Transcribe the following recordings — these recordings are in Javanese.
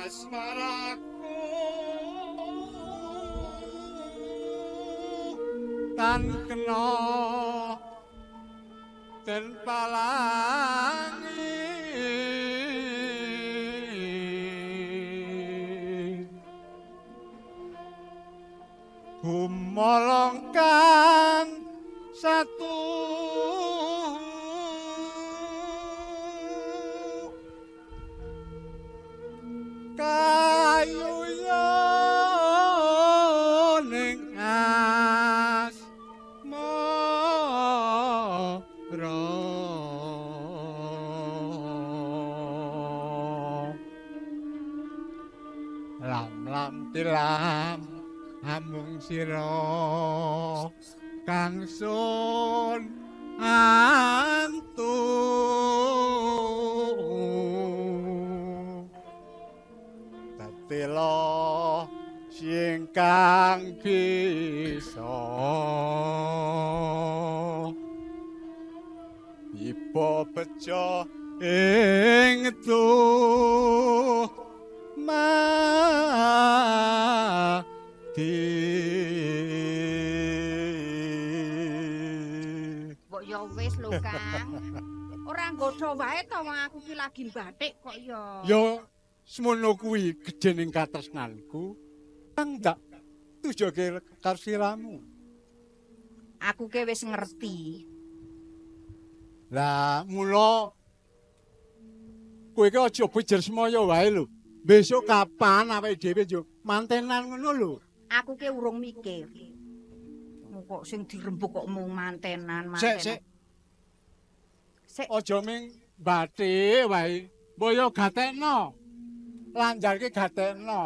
Asmaraku tan kena den palangi gumolong kang satu kayu ning asmara lam-lam tilam amung sira kang sun antu tetela sing kang bisa iba bejo ing mati. Mbok ya wis lho, Kang. Ora nggodha wae to wong aku ki lagi bathik kok ya. Ya semono kuwi gedhening katresnanku kang tak tujoke karo siramu. Aku ki wis ngerti. Lah mula kowe ki aja bejer semaya wae lho. Besok kapan awake dhewe yo mantenan ngono lho. Aku ki urung mikir. Kok sing dirembuk kok mung mantenan, mantenan. Sik, sik. Sik. Aja ming bathik wae. Mbok yo gatekno. Lanjarke gatekno.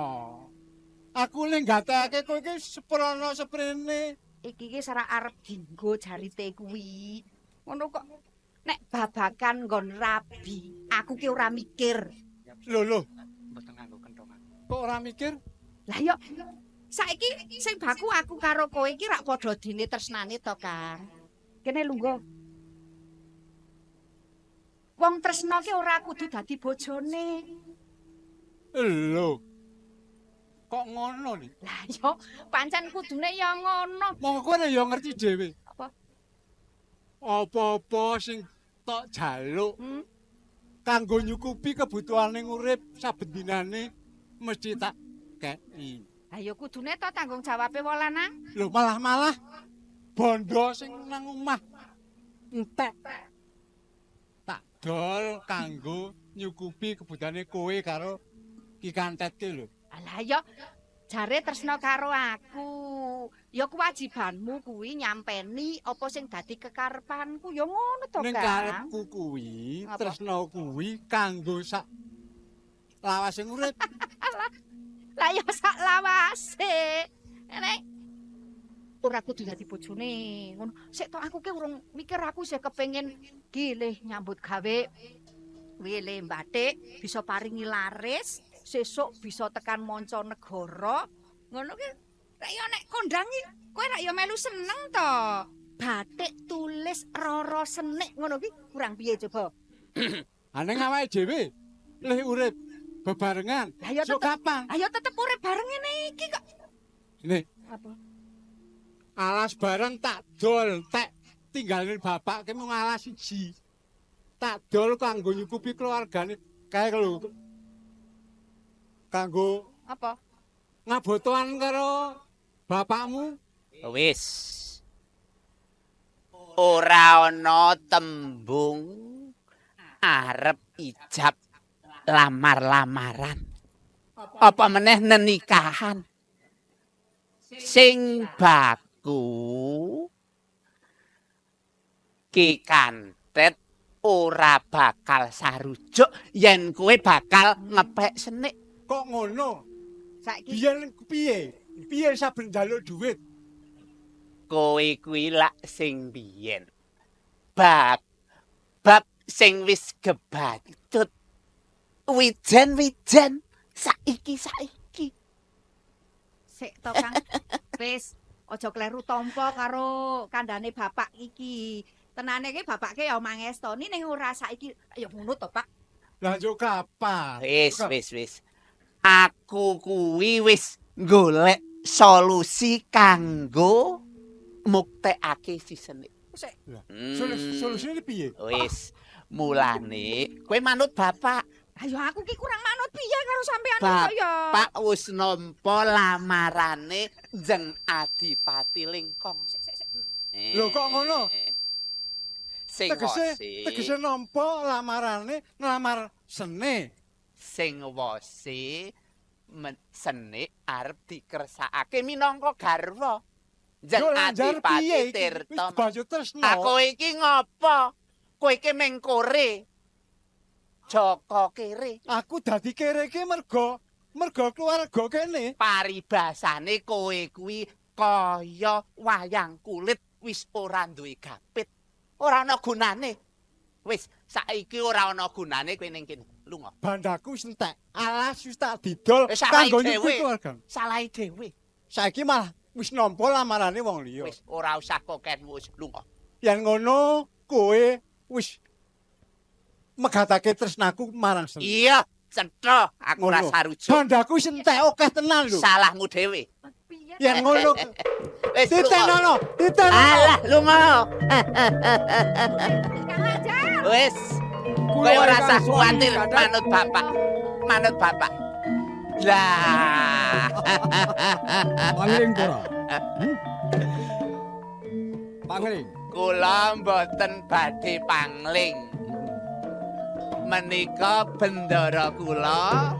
Aku ning gatekake kowe iki seprono seprene. Iki ki ora arep dinggo jarite kuwi. Ngono kok nek babakan nggon rabi, aku ki ora mikir. Lho lho, Mboten nganggo kentongan. Kok ora mikir? Lah yo saiki sing baku aku karo kowe iki rak padha dene tresnane to, Kang. Kene lungguh. Wong tresna ki ora kudu dadi bojone. Lho. Kok ngono nih? Lah yo pancen kudune ya ngono. Monggo kowe ya ngerti dhewe. Apa? Apa-apa sing tok jaluk kanggo nyukupi kebutuhane urip saben dinane mesti tak kei. Lah ya kudune to tanggung jawabe wong lanang. Lho malah-malah bondo sing nang omah entek tak dol kanggo nyukupi kebutuhane kowe karo Ki Kantet ki lho. Alah ya jare tresna karo aku. Ya kewajibanmu kuwi nyampeni apa sing dadi kekarepanku. Ya ngono to, Ning Kang. karepku kuwi, Apa? tresna kuwi kanggo sak lawase urip. Lah ya sak lawase. Nek ora kudu dadi bojone ngono. Sik tok aku ki urung mikir, aku isih kepengin ki leh nyambut gawe kuwi le bathik bisa paringi laris, sesuk bisa tekan manca negara. Ngono ki rek yo nek kondang ki kowe rak yo melu seneng to. Batik tulis roro senik ngono ki kurang piye coba? Ha ning awake dhewe leh urip bebarengan. Lah ya Sok tetep, kapan? ayo tetep urip bareng ngene iki kok. Nih, Apa? Alas bareng tak dol, tek tinggalin bapak ki mung alas siji. Tak dol kanggo nyukupi keluargane. Kae lho. Kanggo Apa? ngabotoan karo bapakmu. Wis. Ora ana tembung arep ijab lamar-lamaran. Apa meneh nenikahan. Sing baku Ki Kantet ora bakal sarujuk yen kowe bakal ngepek senik. Kok ngono? Saiki Biyen piye? Piye saben njaluk duit? Kowe kuwi lak sing biyen. Bab bab sing wis gebacut. Wijen-wijen saiki-saiki. Sik to, Kang. Wis, aja kleru tampa karo kandhane bapak iki. Tenane iki bapake ya mangestoni ning ora saiki. Ya ngono to, Pak. Lah njuk kapan? Wis, wis, wis. Aku kuwi wis golek solusi kanggo muktekake si Senik. Sik. Solusine piye? Wis, mulane kowe manut bapak. Ayo aku ki kurang manut piye karo sampean kok ya. Bapak wis nampa lamarane Jeng Adipati Lingkong. Sik, sik, sik. Lho, kok ngono? Sing Tegese nampa lamarane nglamar Senik. Sing wose Senik arep dikersakake minangka garwa. Jeng Adipati Tirta. Banjur tresno. Aku iki ngopo? Kowe iki meng kore. Joko kere. Aku dadi kere iki mergo keluarga kene. Paribasane kowe kuwi kaya wayang kulit wis ora duwe gapit. Ora ana gunane. Wis saiki ora ana gunane kowe ning kene. Lunga. Bandaku wis entek. Alas wis tak didol kanggo nyukupi keluarga. Salahe dhewe. Saiki malah wis nampa lamarane wong liya. Wis ora usah koken wis lunga. Yen ngono kowe wis megatake tresnaku marang Senik. Iya, cetha aku ora sarujuk. Bandaku wis entek akeh tenan lho. Salahmu dhewe. Yen ngono wis titenono, titenono. Alah, lunga. Kang Ajar. Wis. Kowe ora usah kuwatir manut bapak. Manut bapak. Lah. Pangling ora? Pangling. Kula mboten badhe pangling. Menika bendara kula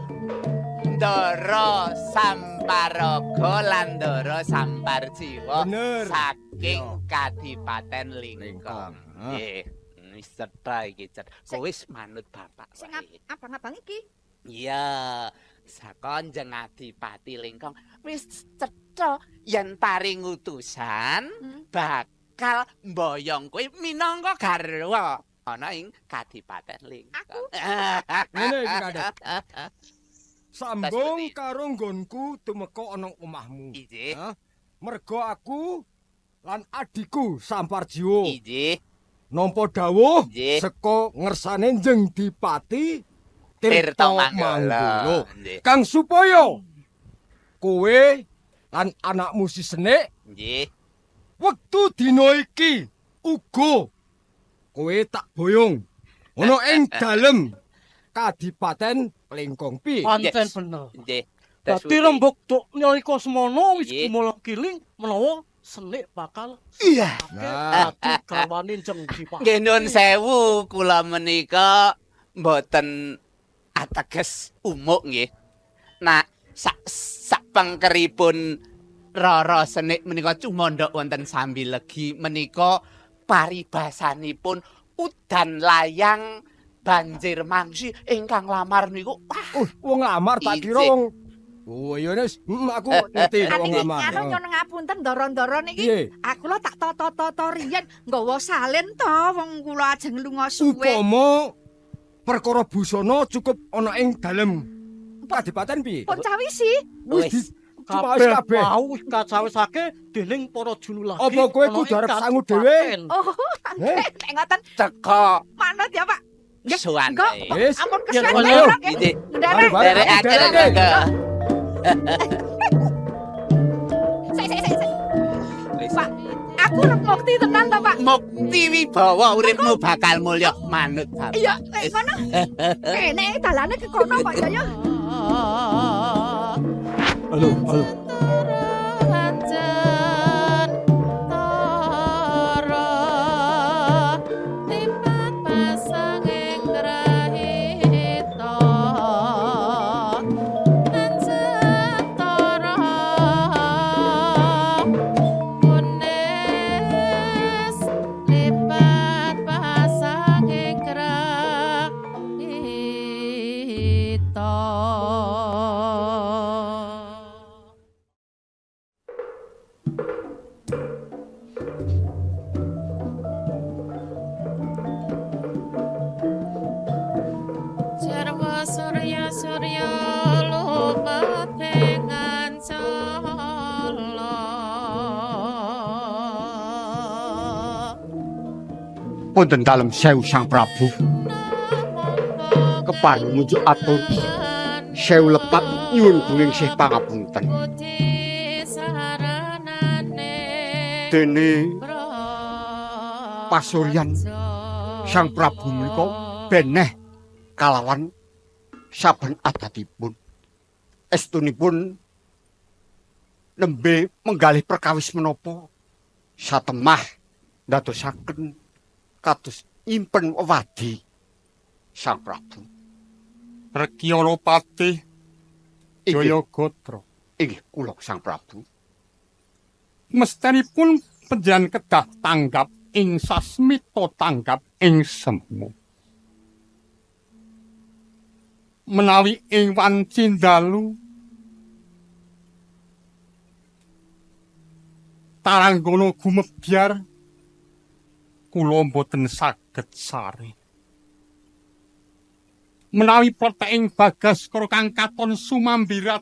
Ndara Samparaga lan Ndara Samparjiwa saking Kadipaten Lingkong. Nggih, wis cetha iki, cetha. Kowe wis manut bapak. Sing abang-abang iki? Iya, saka Njeng Adipati Lingkong wis cetha yen paring utusan bakal mboyong kowe minangka garwa ana ing Kadipaten Lingkong. Aku ngene iki Kadek. Sambung karo nggonku tumeka ana omahmu. Inggih. Mergo aku lan adhiku Samparjiwa. Inggih. Nampa dawuh saka ngersane Njeng Dipati Tirta Manggala. Kang supaya kowe lan anakmu si Senik nggih wektu dina iki uga kowe tak boyong ana ing dalem Kadipaten Lingkong piye? Pancen bener. Nggih. Dadi rembug duk nalika semono wis gumala giling menawa Senik bakal iya. Dadi garwane Njeng Dipati. Nggih nuwun sewu kula menika mboten ateges umuk nggih. Nah, sak pengkeripun Rara Senik menika cumandhak wonten Sambilegi menika paribasanipun udan layang banjir mangsi ingkang lamar niku. Wah, wong lamar tak kira wong. Oh iya wis, aku ngerti wong lamar. Anu nyuwun ngapunten ndara-ndara niki. Aku lho tak tata-tata riyen nggawa salin to wong kula ajeng lunga suwe. Upama perkara busana cukup ana ing dalem kadipaten piye? Pun cawisi. Wis kabeh kabeh mau wis kacawisake dening para juru lagi. Apa kowe kudu arep sangu dhewe? Oh, nek ngoten teka. Manut ya, Pak. Sowan. Wis. Ampun kesuwen nggih. Nderek. Nderek. Sik sik sik. Pak, aku arep mukti tenan to, Pak? Mukti wibawa uripmu bakal mulya manut bapak. Iya, nek kono. Kene dalane ke kono kok ya ya. Halo, halo. Surya Wonten dalem sewu Sang Prabu. Kepareng munjuk atur sewu lepat nyuwun bunging sih pangapunten. Dene pasuryan Sang Prabu menika beneh kalawan saben adatipun. Estunipun nembe menggalih perkawis menapa satemah ndadosaken kados nyimpen wewadi Sang Prabu. Rekyana Patih Jayagatra. Inggih kula Sang Prabu. Mestenipun panjenengan kedah tanggap ing sasmita tanggap ing semu. Menawi ing wanci dalu taranggana gumebyar kula mboten saged sare. Menawi pleteking Bagaskara kang katon sumambirat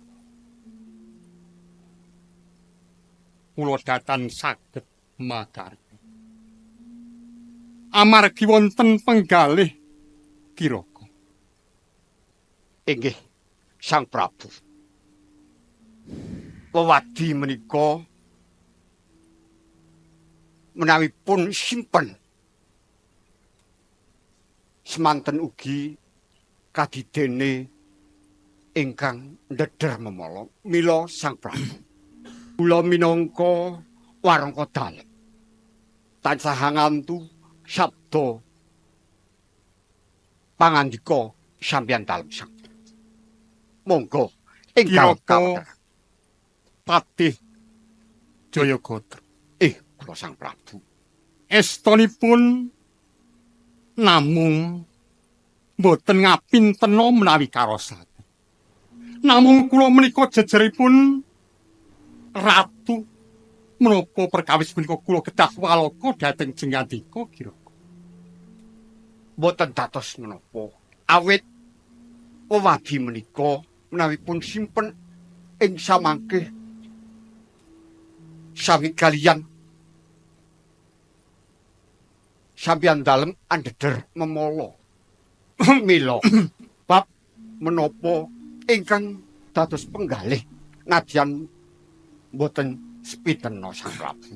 kula datan saged makarya. Amargi wonten penggalih Kiraka. Inggih Sang Prabu. Wewadi menika menawi pun simpen semanten ugi kadidene ingkang ndeder memala. Mila Sang Prabu kula minangka warangka dalem tansah ngantu sabda pangandika sampeyan dalem Sang. Monggo ingkang Kiraka Patih Jayagatra. Kula Sang Prabu. Estonipun namung mboten ngapintena menawi karosaken. Namung kula menika jejeripun ratu menapa perkawis menika kula kedah walaka dhateng Jengandika Kiraka. Mboten dados menapa. Awit wewadi menika menawi pun simpen ing samangke sami kaliyan sampeyan dalem andhedher memala. Mila bab menapa ingkang dados penggalih nadyan mboten sepitena Sang Prabu.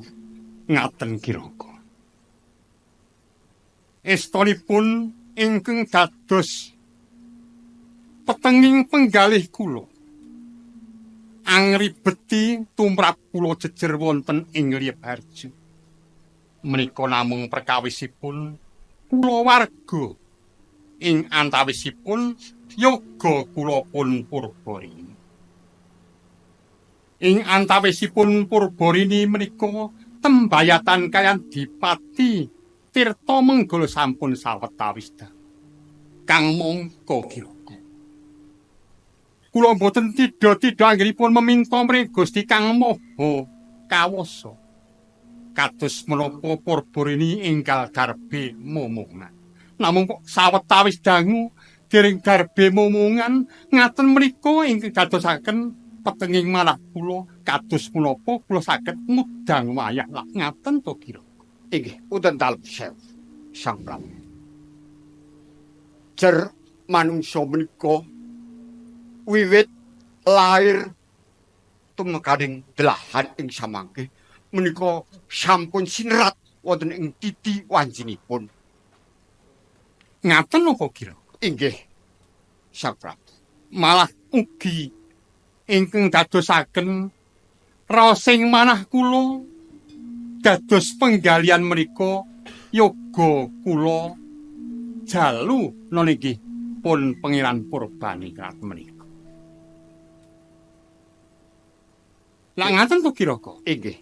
Ngaten Kiraka. Estonipun ingkang dados petenging penggalih kula angribeti tumrap kula jejer wonten ing Liyeharjo. Menika namung perkawisipun kulawarga ing antawisipun yoga kula pun Purbarini. Ing antawisipun Purbarini menika tembayatan kaliyan Dipati Tirta Menggala sampun sawetawis kang mongko Kiraka. Kula mboten tidha-tidha anggenipun meminta mring Gusti Kang Maha Kawasa. Kados menapa Purbarini enggal darbe momongan. Namung kok sawetawis dangu dereng darbe momongan ngaten menika ingkang dadosaken petenging manah kula kados menapa kula saged ngudang wayah lak ngaten to Kiraka. Inggih wonten dalem sewu Sang Prabu. Jer manungsa menika wiwit lair tumekaning delahan ing samangke menika sampun sinerat wonten ing titi wancinipun. Ngaten napa Kiraka? Inggih Sang Prabu. Malah ugi ingkang dadosaken raosing manah kula dados penggalian menika yoga kula jalu niki pun Pangeran Purbaningrat menika. Lah ngaten to Kiraka? Inggih.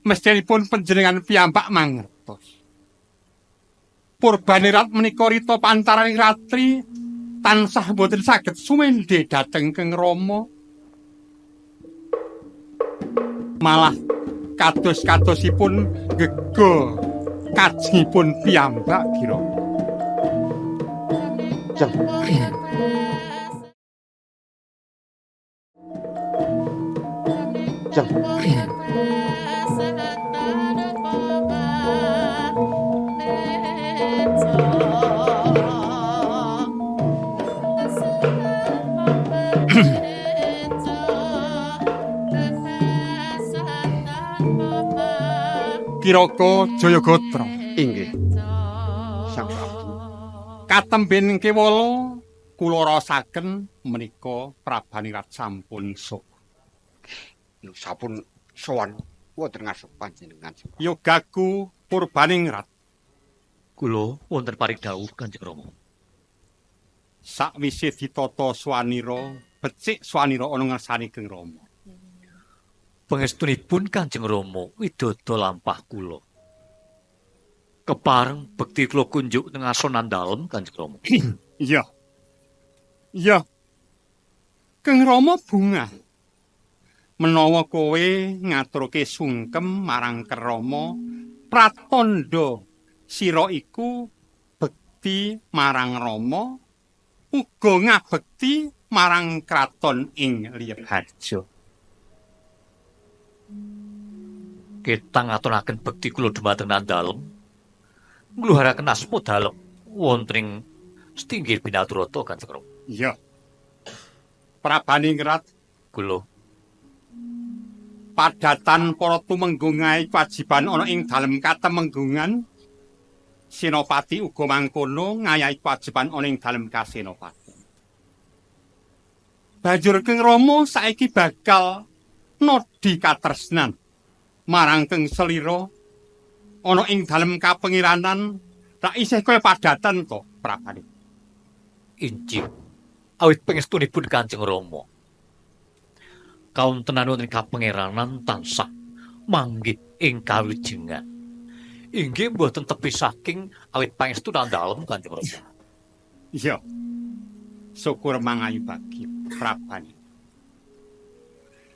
Mestinipun panjenengan piyambak mangertos. Purbaningrat menika rita pantaraning ratri tansah boten saged sumendhe dhateng Keng Rama. Malah kados-kadosipun gega kajengipun piyambak Kiraka. Jeng. Kiraka Jayagatra. Inggih. Sang Prabu. Katemben kewala kula raosaken menika Prabaningrat sampun sok. Sampun sowan wonten ngarsa panjenengan. Yogaku Purbaningrat. Kula wonten paring dawuh Kanjeng Rama. Sakwise ditata swanira, becik swanira ana ngarsane Kang Rama. Pangestunipun Kanjeng Rama widodo lampah kula. Kepareng bekti kula kunjuk teng asonan dalem Kanjeng Rama. Iya. Iya. Kang Rama bungah. Menawa kowe ngaturke sungkem marang Kerama, pratandha sira iku bekti marang Rama, uga ngabekti marang kraton ing Liyebharja. Ketang ngaturaken bekti kula dumateng nandalem, ngluharaken asma dalem wonten ing setinggil Binaturata Kanjeng Rama. Iya. Prabaningrat kula padatan para tumenggung ngae kewajiban ana ing dalem katemenggungan, senopati uga mangkono ngayahi kewajiban ana ing dalem kasenopati. Banjur Kang Rama saiki bakal nodhi katresnan marang Kang Selira ana ing dalem kapengiranan rak isih kaya padatan to Prabane. Inggih. Awit pangestunipun Kanjeng Rama, kawontenan wonten kapengeranan tansah manggih ing kawijengan. Inggih mboten tepi saking awit pangestunan dalem Kanjeng Rama. Iya. Syukur mangayu bagi Prabane.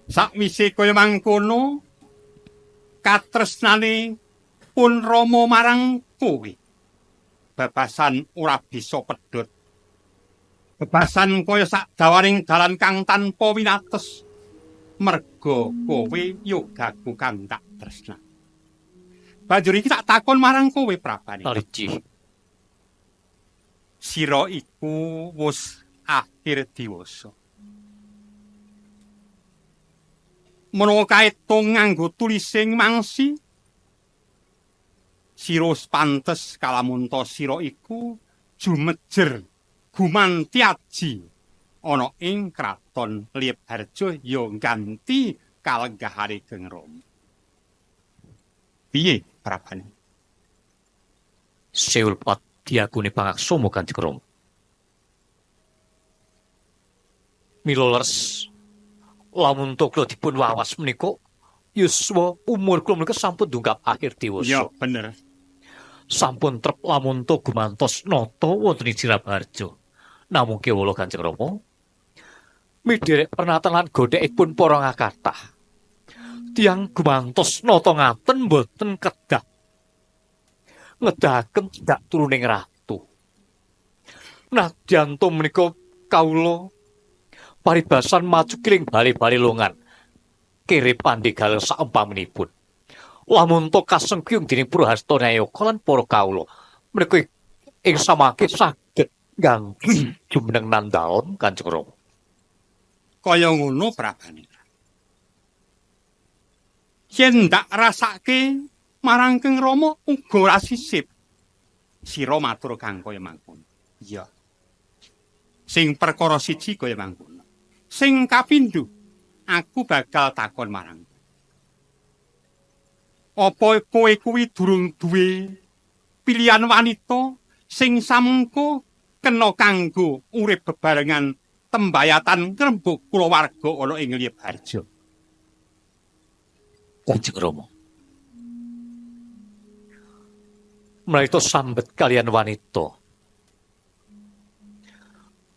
Sakwise kaya mangkono katresnane pun Rama marang kowe, babasan ora bisa pedhot. Bebasan kaya sak dawaning dalan kang tanpa winates, merga kowe yogaku kang tak tresna. Banjur iki tak takon marang kowe Prabane. Tariji. Sira iku wis akhir diwasa. Menawa kaetung nganggo tulising mangsi, sira wis pantes kalamunta sira iku jumejer gumanti aji ana ing kraton Liyebharja ya ganti kalenggahane Kang Rama. Piye Prabane? Seulpat diakune pangaksama Kanjeng Rama. Mila leres lamun to kula dipun wawas menika yuswa umur kula menika sampun dungkap akhir dewasa. Iya, bener. Sampun trep lamun to gumantos nata wonten ing Sirabharja. Namung kewala Kanjeng Rama midherek pernatan lan godhekipun para ngakathah. Tiyang gumantos nata ngaten mboten kedah ngedahaken dak turuning ratu. Nadyan to menika kawula paribasan maju kiling bali-bali longan kere pandegala saumpaminipun. Lamun to kasengkyung dening Purhasta Nayaka lan para kawula menika ing samangke saged ganggu jumeneng nandalem Kanjeng Rama. Kaya ngono Prabane. Yen ndak rasake marang Kang Rama uga ora sisip. Sira matur kang kaya mangkono. Iya. Sing perkara siji kaya mangkono. Sing kapindho aku bakal takon marang. Apa kowe kuwi durung duwe pilihan wanita sing samengko kena kanggo urip bebarengan tembayatan ngrembug kulawarga ana ing Liyebharja? Kanjeng Rama, menawi sambet kalian wanita,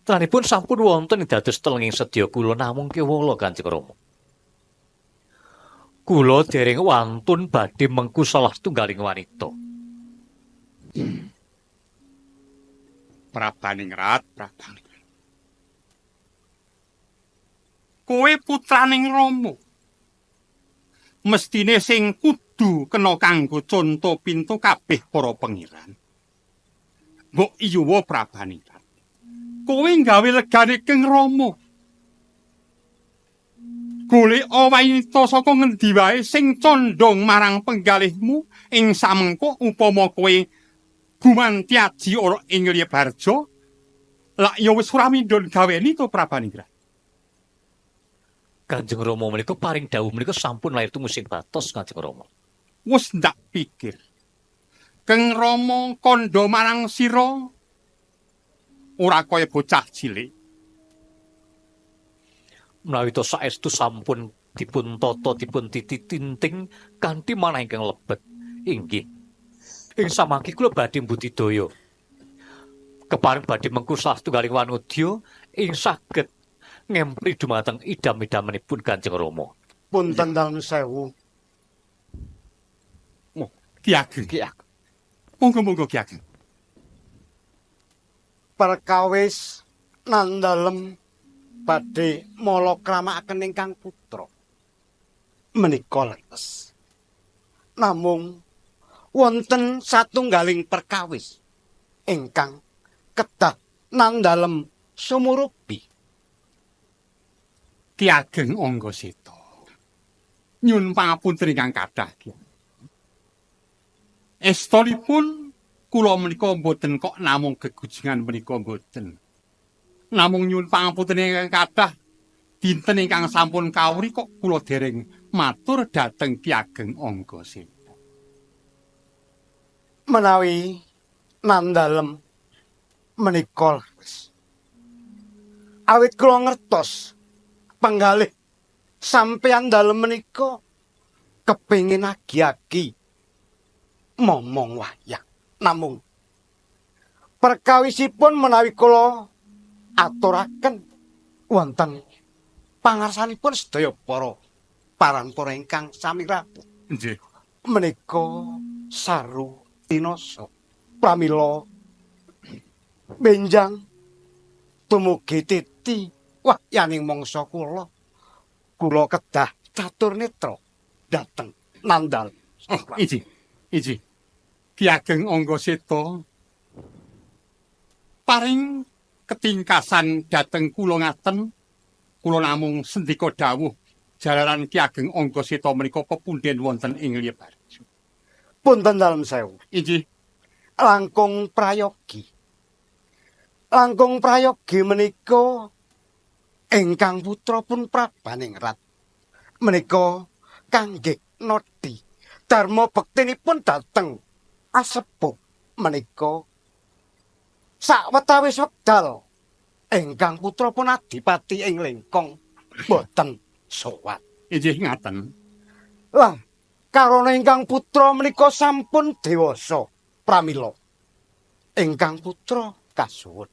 tenanipun sampun wonten dados telenging sedya kula, namung kewala Kanjeng Rama. Kula dereng wantun badhe mengku salah setunggaling wanita. Prabaningrat, Prabaningrat. Kowe putraning Rama. Mestine sing kudu kena kanggo conto pintu kabeh para pengiran. Mbok iyuwa Prabaningrat. Kowe gawe legane Kang Rama. Golek wanita saka ngendi wae sing condhong marang penggalihmu ing samengko upama kowe gumanti aji ora ing Liyabarja, lak ya wis ora mindhun gaweni to Prabaningrat. Kanjeng Rama menika paring dawuh menika sampun lair tumusing batos Kanjeng Rama. Wis ndak pikir. Keng Rama kandha marang sira ora kaya bocah cilik. Menawi to saestu sampun dipun tata dipun titi-tinting kanthi manah ingkang lebet. Inggih. Ing samangke kula badhe mbudidaya. Kepareng badhe mengku salah setunggaling wanudya ing saged ngempri dumateng idam-idamanipun Kanjeng Rama. Punten dalem sewu. Oh, Ki Ageng. Ki Ageng. Monggo-monggo Ki Ageng. Perkawis nandalem badhe malakramakaken ingkang putra menika leres. Namung wonten satunggaling perkawis ingkang kedah nandalem sumurupi. Ki Ageng Anggaseta. Nyun pangapunten ingkang kathah Ki. Estonipun kula menika mboten kok namung gegujengan menika mboten. Namung nyuwun pangapunten ingkang kathah dinten ingkang sampun kawri kok kula dereng matur dhateng Ki Ageng Anggaseta. Menawi nandalem menika leres. Awit kula ngertos penggalih sampeyan dalem menika kepengin agi-agi momong wayang. Namung perkawisipun menawi kula aturaken wonten pangarsanipun sedaya para paranpara ingkang sami rawuh. Nggih. Menika saru tinasa. Pramila benjang tumugi titi wahyaning mangsa kula. Kula kedah catur netra dhateng nandal. Oh, iji. Iji. Ki Ageng Anggaseta paring ketingkasan dhateng kula ngaten, kula namung sendika dawuh jalaran Ki Ageng Anggaseta menika pepundhen wonten ing Liyabarja. Punten dalem sewu. Inggih. Langkung prayogi. Langkung prayogi menika ingkang putra pun Prabaningrat menika kangge nodi dharma bektinipun dhateng asepuh menika sawetawis wekdal ingkang putra pun adipati ing Lengkong boten sowan. Inggih ngaten. Lah karana ingkang putra menika sampun dewasa pramila ingkang putra kasuwun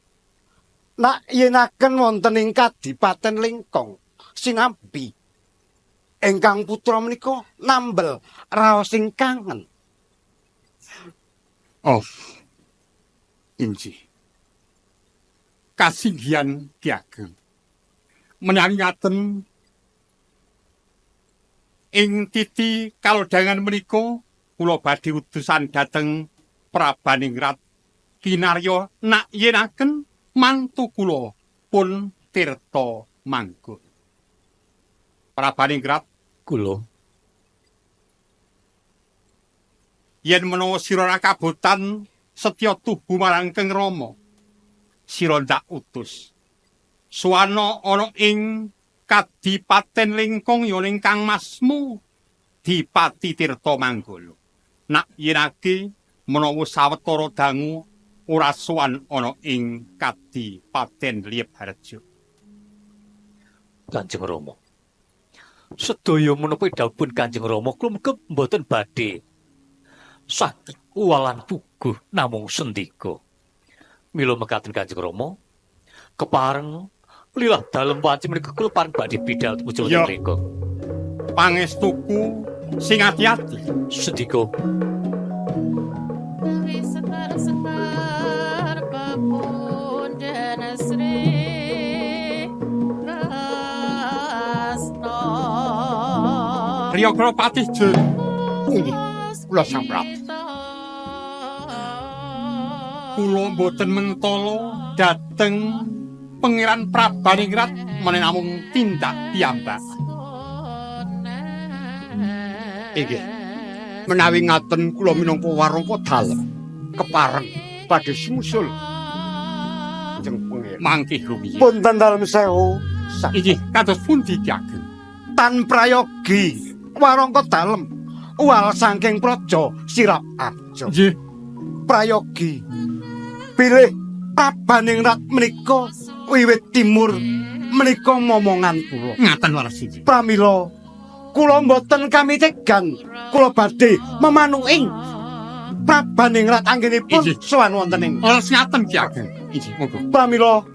nak yenaken wonten ing kadipaten Lengkong sinambi ingkang putra menika nambel raos ing kangen. Oh. Inggih. Kasinggihan Ki Ageng. Menawi ngaten ing titi kalodhangan menika kula badhe utusan dhateng Prabaningrat kinarya nak yenaken mantu kula pun Tirta Manggun. Prabaningrat kula yen menawa sira ora kabotan setya tuhu marang Keng Rama, sira ndak utus. Suwana ana ing Kadipaten Lengkong ya ning Kang Masmu Dipati Tirta Manggala. Nak yenake menawa sawetara dangu ora sowan ana ing Kadipaten Liyabarja. Kanjeng Rama. Sedaya menapa dhawuhipun Kanjeng Rama kula muga mboten badhe saged uwalan puguh namung sendika. Mila mekaten Kanjeng Rama kepareng lilah dalem wanci menika kula pareng badhe bidal tumuju wonten mriku. Pangestuku sing ati-ati. Sendika. Sekar-sekar pepundhen Sri Kresna. Riyakra Patih Jun. Inggih, kula Sang Prabu. Kula mboten mentala dhateng Pangeran Prabaningrat menawi namung tindak piyambak. Inggih. Menawi ngaten kula minangka warangka dalem kepareng badhe sumusul Kanjeng Pangeran. Mangke rumiyin. Punten dalem sewu. Inggih, kados pundi Ki Ageng? Tan prayogi warangka dalem uwal saking praja Sirap Arja. Nggih. Prayogi bilih Prabaningrat menika wiwit timur menika momongan kula. Ngaten waras inggih. Pramila kula mboten kamitegan kula badhe memanuking Prabaningrat anggenipun sowan wonten ing Waras ngaten Ki Ageng. Inggih, monggo. Pramila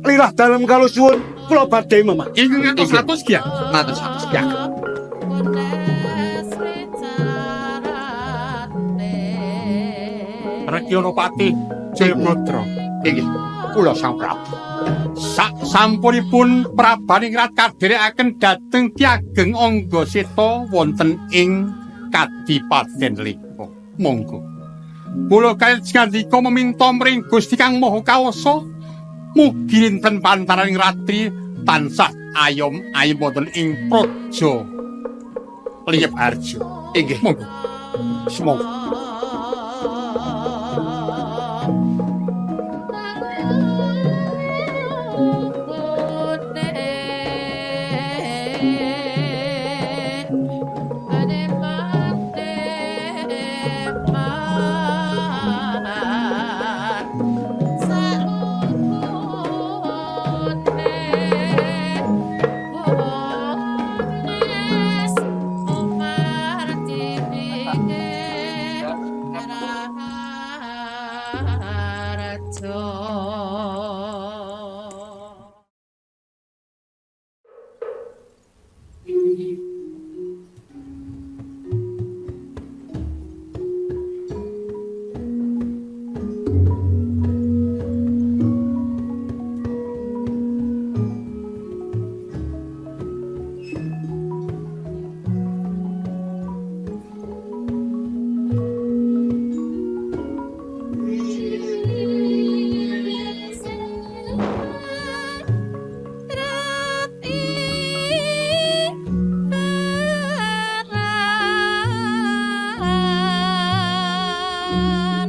lirah dalem kalau suwun kula badhe memak. Inggih ngatos-atos Ki Ageng. Ngatos-atos Ki Ageng. Rekyana Patih Jayabadra. Inggih, kula Sang Prabu. Sak sampunipun Prabaningrat kadherekaken dhateng Ki Ageng Anggaseta wonten ing Kadipaten Lengkong. Monggo. Kula kaliyan ngandika meminta mring Gusti Kang Maha Kawasa mugi dinten pantaraning ratri tansah ayom ayem wonten ing praja Liyep Harjo. Inggih, monggo. Sumangga.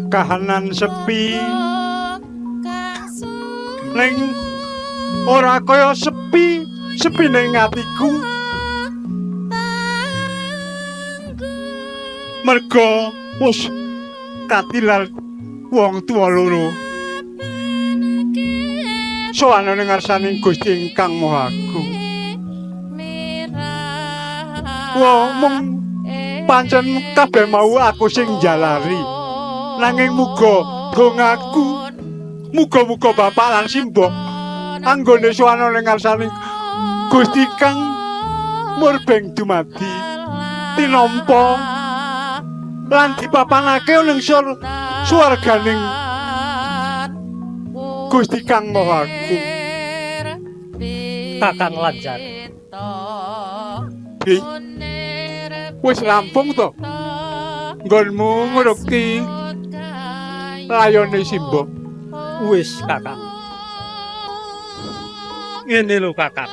Kahanan sepi ning ora kaya sepi sepi ning atiku merga wis katilar wong tuwa loro sowan ning ngarsaning Gusti ingkang Maha Agung. Wah, mung pancen kabeh mau aku sing njalari. Nanging muga dongaku, muga-muga bapak lan simbok anggone sowan ning ngarsaning Gusti kang murbeng dumadi tinampa lan dipapanake ning swarganing Gusti kang Maha Agung. Kakang Lanjar. Bi, wis rampung to? Nggonmu ngrukti layone simbok. Wis, Kakang. Ngene lho, Kakang.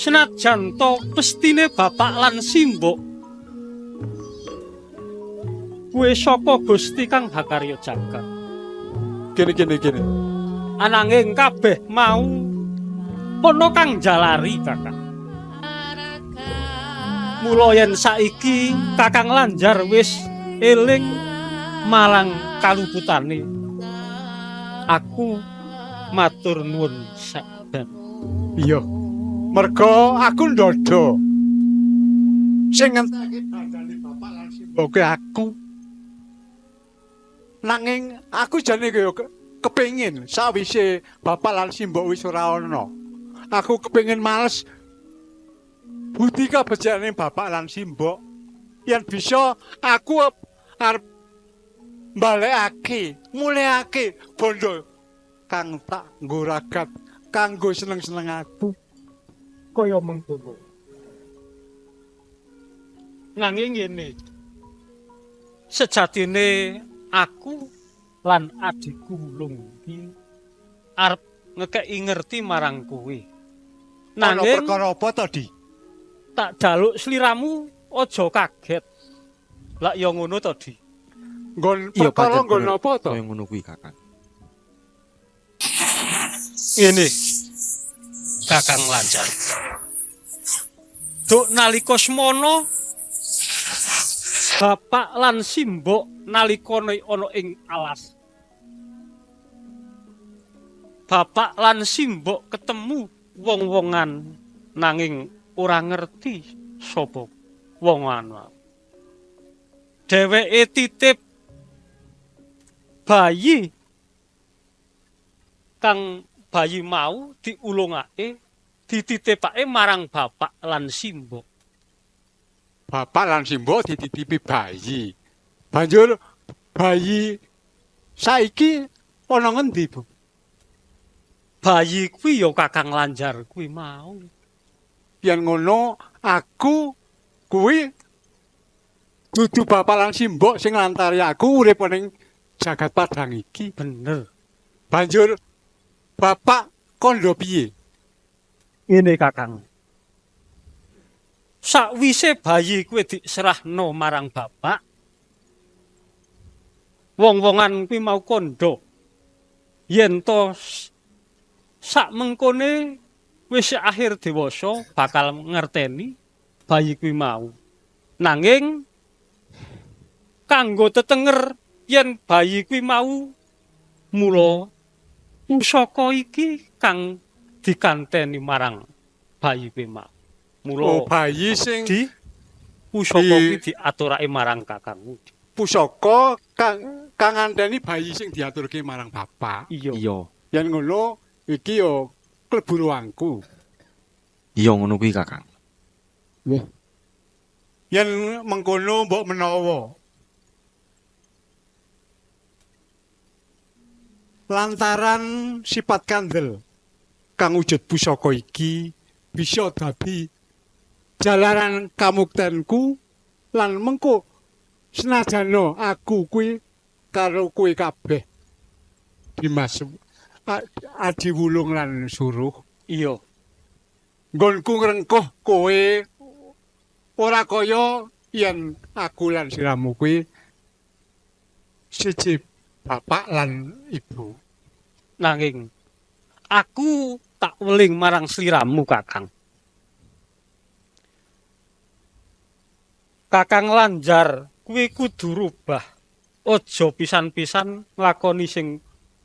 Senajan to pestine bapak lan simbok kuwe saka Gusti kang hakarya jagat. Gini gini gini. Ananging kabeh mau ana kang jalari, Kakang. Mula yen saiki Kakang Lanjar wis eling marang kaluputane, aku matur nuwun sakben. Iya. Merga aku ndodho. Sing ngentake dandane bapak lan simboke aku. Nanging aku jane kaya kepengin sawise bapak lan simbok wis ora ana. Aku kepengin males budi kabejane bapak lan simbok. Yen bisa aku arep balekake, mulihake bondo kang tak nggo ragat, kanggo seneng-seneng aku. Kaya mengkono. Nanging ngene. Sejatine aku lan adhiku Lunggi arep ngekeki ngerti marang kowe. Ana Nanging perkara apa to, Di? Tak jaluk sliramu aja kaget. Lak ya ngono to, Di. Nggon Iya perkara pancen nggon bener. apa to? Kaya ngono kuwi Kakang. Ngene. Kakang Lanjar. Duk nalika semono bapak lan simbok nalika ana ing alas. Bapak lan simbok ketemu wong-wongan nanging ora ngerti sapa wongan mau. Dheweke titip bayi kang bayi mau diulungake dititipake marang bapak lan simbok. Bapak lan simbok dititipi bayi. Banjur bayi saiki ana ngendi, Bu? Bayi kuwi ya Kakang Lanjar kuwi mau. Yen ngono aku kuwi dudu bapak lan simbok sing nglantari aku urip ning jagat padang iki. Bener. Banjur bapak kandha piye? Ngene Kakang. Sakwise bayi kuwi diserahno marang bapak, wong-wongan kuwi mau kandha yen to sak mengkone wis akhir dewasa bakal ngerteni bayi kuwi mau. Nanging kanggo tetenger yen bayi kuwi mau mula pusaka iki kang dikanteni marang bayi kuwi mau. Mula Oh, bayi sing di pusaka kuwi diaturake marang kakangmu. Pusaka kang kang nganteni bayi sing diaturke marang bapak. Iya. Iya. Yen ngono iki ya klebu ruangku. Iya ngono kuwi Kakang. Yen mengkono mbok menawa lantaran sifat kandel kang wujud pusaka iki bisa dadi jalaran kamuktenku lan mengko senajana aku kuwi karo kowe kabeh Dimas Adi Wulung lan Suruh. Iya. Nggonku ngrengkuh kowe ora kaya yen aku lan siramu kuwi siji bapak lan ibu. Nanging aku tak weling marang sliramu, Kakang. Kakang Lanjar kuwi kudu rubah. Aja pisan-pisan nglakoni sing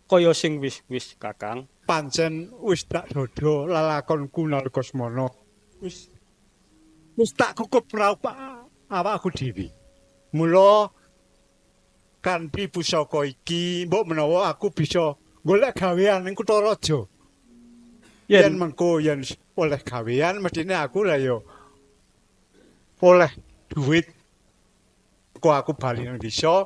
kaya sing wis-wis, Kakang. Pancen wis tak dodo lelakonku nalika semana. Wis wis tak kukup raup awakku dhewe. Mula kanthi pusaka iki mbok menawa aku bisa golek gawean ning kutha raja. Yen mengko yen oleh gawean mestine aku lah ya oleh duit kok aku bali nang desa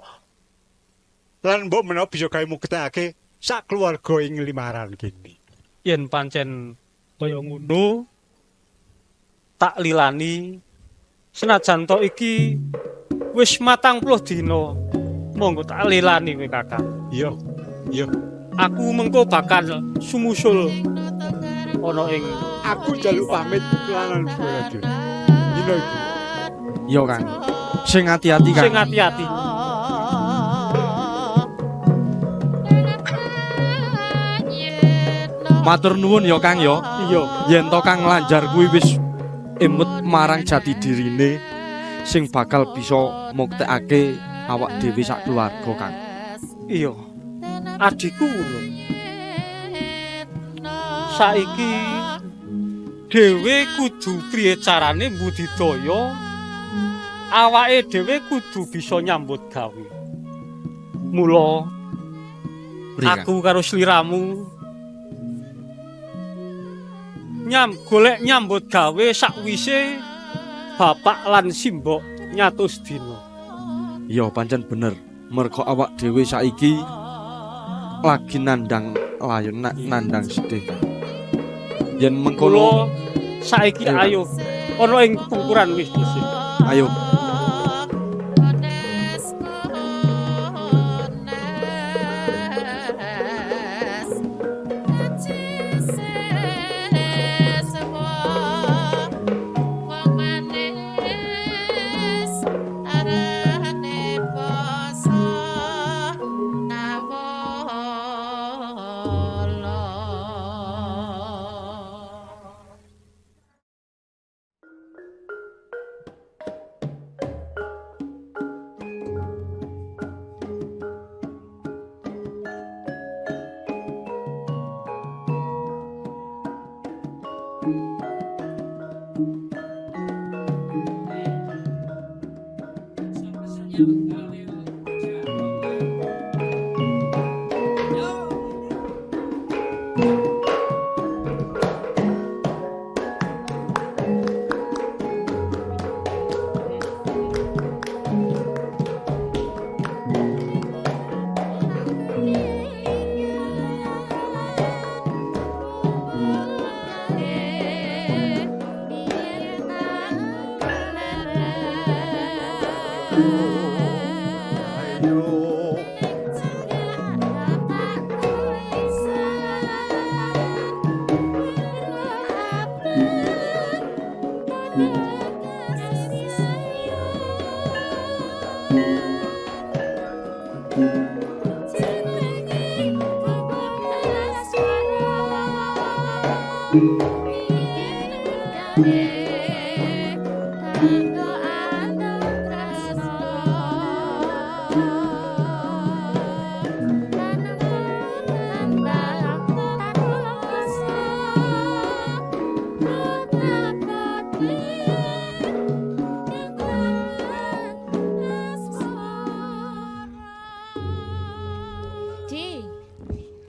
lan mbok menawa bisa gawe muktekake sak keluarga ing limaran kene. Yen pancen kaya ngono tak lilani senajan to iki wis 40 dina monggo tak lilani kowe Kakang. Iya. Iya. Aku mengko bakal sumusul ana ing aku njaluk pamit lan bojo. Dina iki. Iya Kang. Sing ati-ati Kang. Sing ati-ati. Matur nuwun ya Kang ya. Iya. Yen to Kang Lanjar kuwi wis emut marang jati dirine sing bakal bisa muktekake awak dhewe sak keluarga Kang. Iya. Adikku lho. Saiki dhewe kudu priye carane mbudidaya awake dhewe kudu bisa nyambut gawe. Mula aku karo sliramu golek nyambut gawe sakwise bapak lan simbok nyatus dina. Iya pancen bener. Mergo awak dhewe saiki lagi nandang layon nandang sedih. Yen mengkono saiki ayo ana ing pungkuran wis dhisik. Ayo. Di,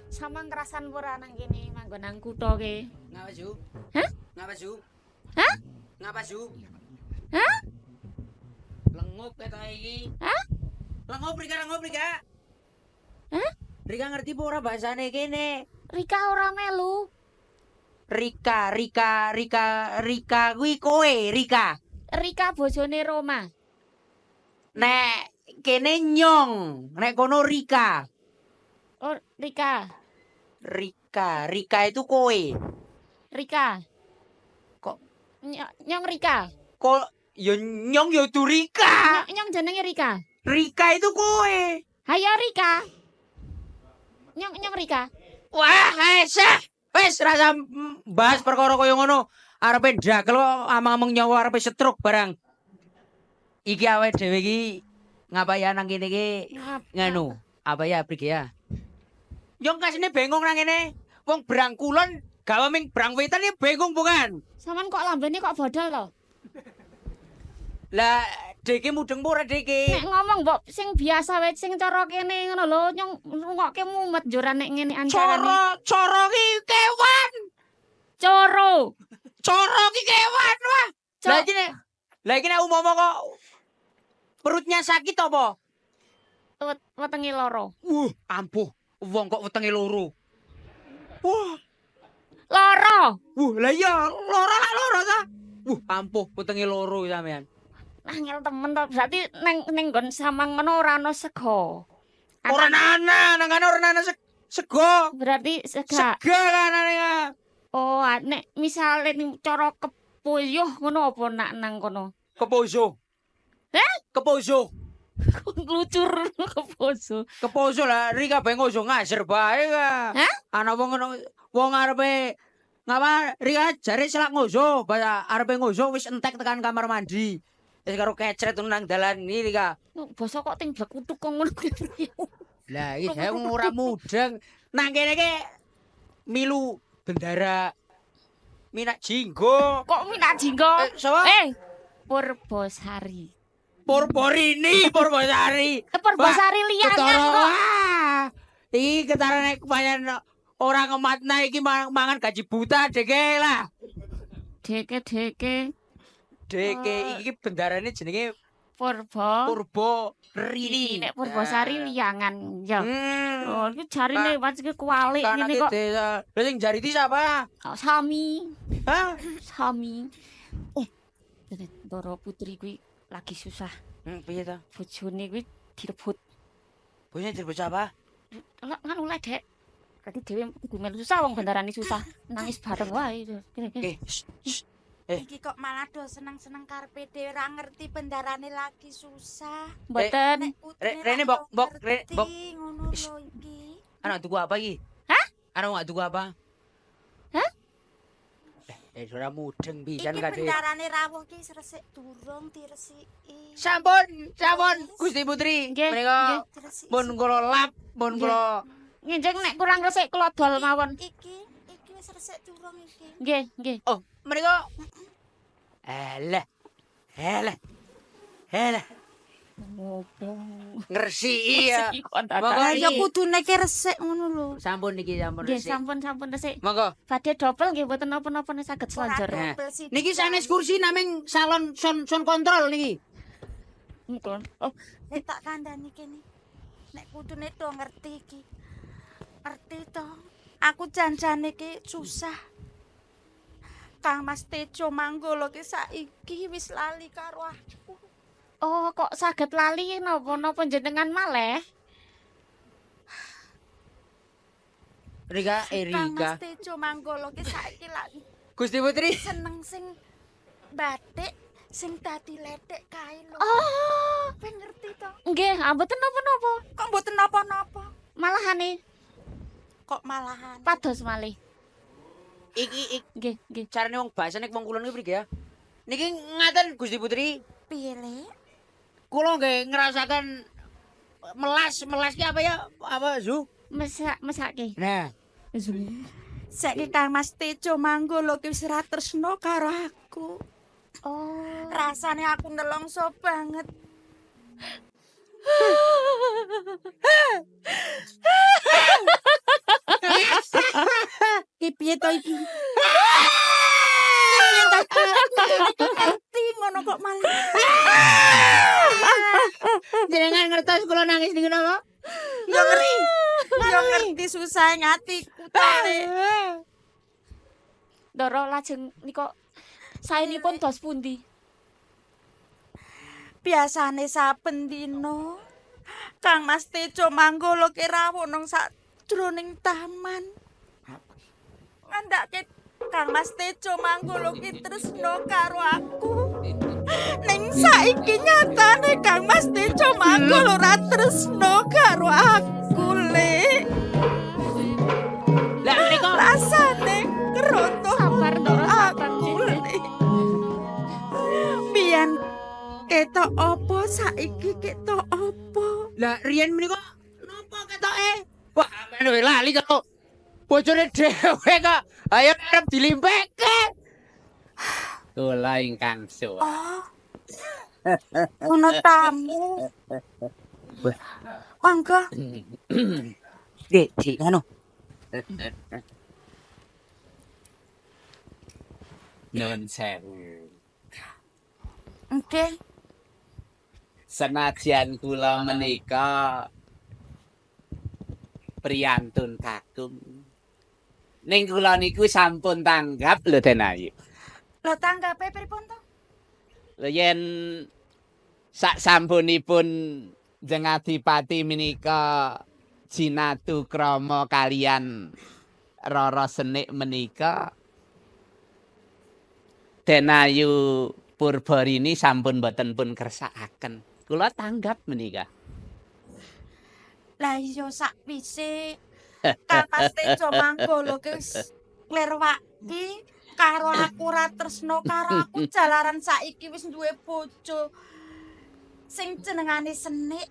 sama ngerasan ora nang kene manggon nang kutha ke. Ngapa Ju? Hah? Ngapa Ju? Hah? Ngapa Ju? Hah? Lengup ketoke iki. Hah? Lengup Rika, lengup Rika. Hah? Rika ngerti apa ora bahasane kene? Rika ora melu. Rika, Rika, Rika, Rika kuwi kowe, Rika. Rika bojone Roma. Nek kene nyong, nek kono Rika. Oh, Rika. Rika, Rika itu kowe. Rika. Kok nyong Rika? Kok ya nyong ya du Rika. Nyong jenenge Rika. Rika itu kowe. Hayo Rika. Nyong nyong Rika. Wah, esah. Wis rasa bahas perkara kaya ngono. Arepe ndakel amang-amang nyawa arepe stroke barang. Iki awake dhewe iki ngapa ya nang kene iki nganu, apa ya brige ya? Nyong kasine bengong nang kene. Wong brang kulon gawe ming brang wetan iki bengong bukan? Saman kok lambene kok bodol to? Lah deke mudeng apa ora deke? Nek ngomong mbok sing biasa wae sing cara kene ngono lho, nyong ngrungokke mumet njuran nek ngene ancarane. Cara cara ki kewan. Coro. Coro ki kewan wah. Lah iki nek umama kok perutnya sakit apa? Wetenge loro. Wuh, ampuh. Wong kok wetenge loro. Wah. Loro. Wuh, lah iya loro lah loro ta. Wuh, ampuh wetenge loro sampean. Angel temen to. Berarti neng neng nggon samang ngono ora ana sego. Ora ana, nang kana ora ana sego. Berarti sega. Sega kanane ya. Oh, nek misale ning cara kepuyuh ngono apa nak nang kono? Kepozo. Heh? Kepozo. Lucur kepozo. Kepozo lah Rika bae ngozo ngaser bae ka. Hah? Ana wong ngono wong arepe ngapa Rika jare selak ngozo, arepe ngozo wis entek tekan kamar mandi. Wis karo kecret nang dalan iki Rika. Basa kok ting blekutuk kok ngono kuwi. Lah iki saya ora mudeng. Nang kene iki milu bendara Minak Jinggo. Kok Minak Jinggo? Sapa? Purbosari. Purborini, Purbosari. Purbosari liyangan kok. Iki ketara nek pancen ora ngematna iki mangan gaji buta deke lah. Deke deke. Deke iki bendarane jenenge Purborini. Nek Purbosari liyangan ya. Oh, iki jarine pas iki kualik ngene kok. Lha sing jariti sapa? Sami. Hah? Sami. Ndoro Putri kuwi lagi susah. Piye ta? Bojone kuwi direbut. Bojone direbut siapa? Nganu ledek. Berarti dhewe kudu melu susah wong bendarane susah. Nangis bareng wae. Iki kok malah do seneng-seneng karepe dhewe ora ngerti bendarane lagi susah. Mboten. Rene mbok mbok mbok ngono lho iki. Anak tuku apa iki? Hah? Anak gak tuku apa? Hah? Ora mudeng pisan kabeh. Iki bendarane rawuh ki resik durung diresiki. Sampun, sampun Gusti Putri. Menika pun kula lap, pun kula ngenjeng nek kurang resik kula dol mawon. Iki iki wis resik durung iki. Nggih, nggih. Oh, menika alah. Alah. Alah. Ngopo? Ngresiki ya. Lah ya kudune ki resik ngono lho. Sampun niki sampun Nggih, resik. sampun sampun resik. Monggo. Badhe dobel nggih mboten napa-napa nek saged slonjor. Nah, niki sanes kursi naming salon son son kontrol niki. Mungkin. Oh, Nek tak kandhani kene. Nek kudune do ngerti iki. Ngerti to. Aku janjane iki susah. Kang Mas Tejo Manggolo ki saiki wis lali karo aku. Oh, kok saged lali napa napa jenengan maleh? Rika, Kang Erika. Mas Tejo Manggolo ki saiki lak Gusti Putri. seneng sing batik sing dadi lethek kae lho. Oh, Kowe ngerti to? nggih, ah, mboten napa-napa. Kok mboten napa-napa? Malahane Kok malahan? pados malih. Iki iki Nggih, nggih. carane wong bahasane wong kulon iki priye ya? Niki ngaten Gusti Putri, Piye, Le? kula nggih ngrasaken melas, melas ki apa ya? Apa Zu? Mesak mesake. Nah, Saiki Kang Mas Tejo Manggolo ki wis ra tresno karo aku. Oh. Rasane aku nelongso banget. Ki piye to iki? Ki piye to iki? Aku ngerti ngono kok malah. jenengan ngertos kula nangis niku napa? Yo ngerti. Yo ngerti susah ngatiku to. Le. Ndoro lajeng nika saenipun dos pundi? Biasane saben dina Kang Mas Tejo Manggolo ki rawuh nang sajroning taman. Ngandhake Kang Mas Tejo Manggolo ki tresno karo aku. Ning saiki nyatane Kang Mas Tejo Manggolo ora tresno karo aku, Le. Lah menika Rasane keronto Sabar, Ndoro, sabar. aku, Le. Biyen ketok apa saiki ketok apa? Lah riyen menika napa ketoke? Wah, amen we lali kok. Bojone dhewe kok. Ayo arep dilimpekke. Kula ingkang suwa. Oh. Ono tamu. Mangga. Nggih, Dik, ngono. Nun sewu. Nggih. Senajan kula menika priyantun kakung. Ning kula niku sampun tanggap lho Den Ayu. Lho tanggape pripun to? Lho yen sak sampunipun Jeng Adipati menika jinatu krama kalian Rara Senik menika Den Ayu Purbarini sampun boten pun kersakaken. Kula tanggap menika. Lah iya sakwise Kang Mas Tejo Manggolo ki wis klerwaki karo aku ora tresno karo aku jalaran saiki wis duwe bojo sing jenengane Senik,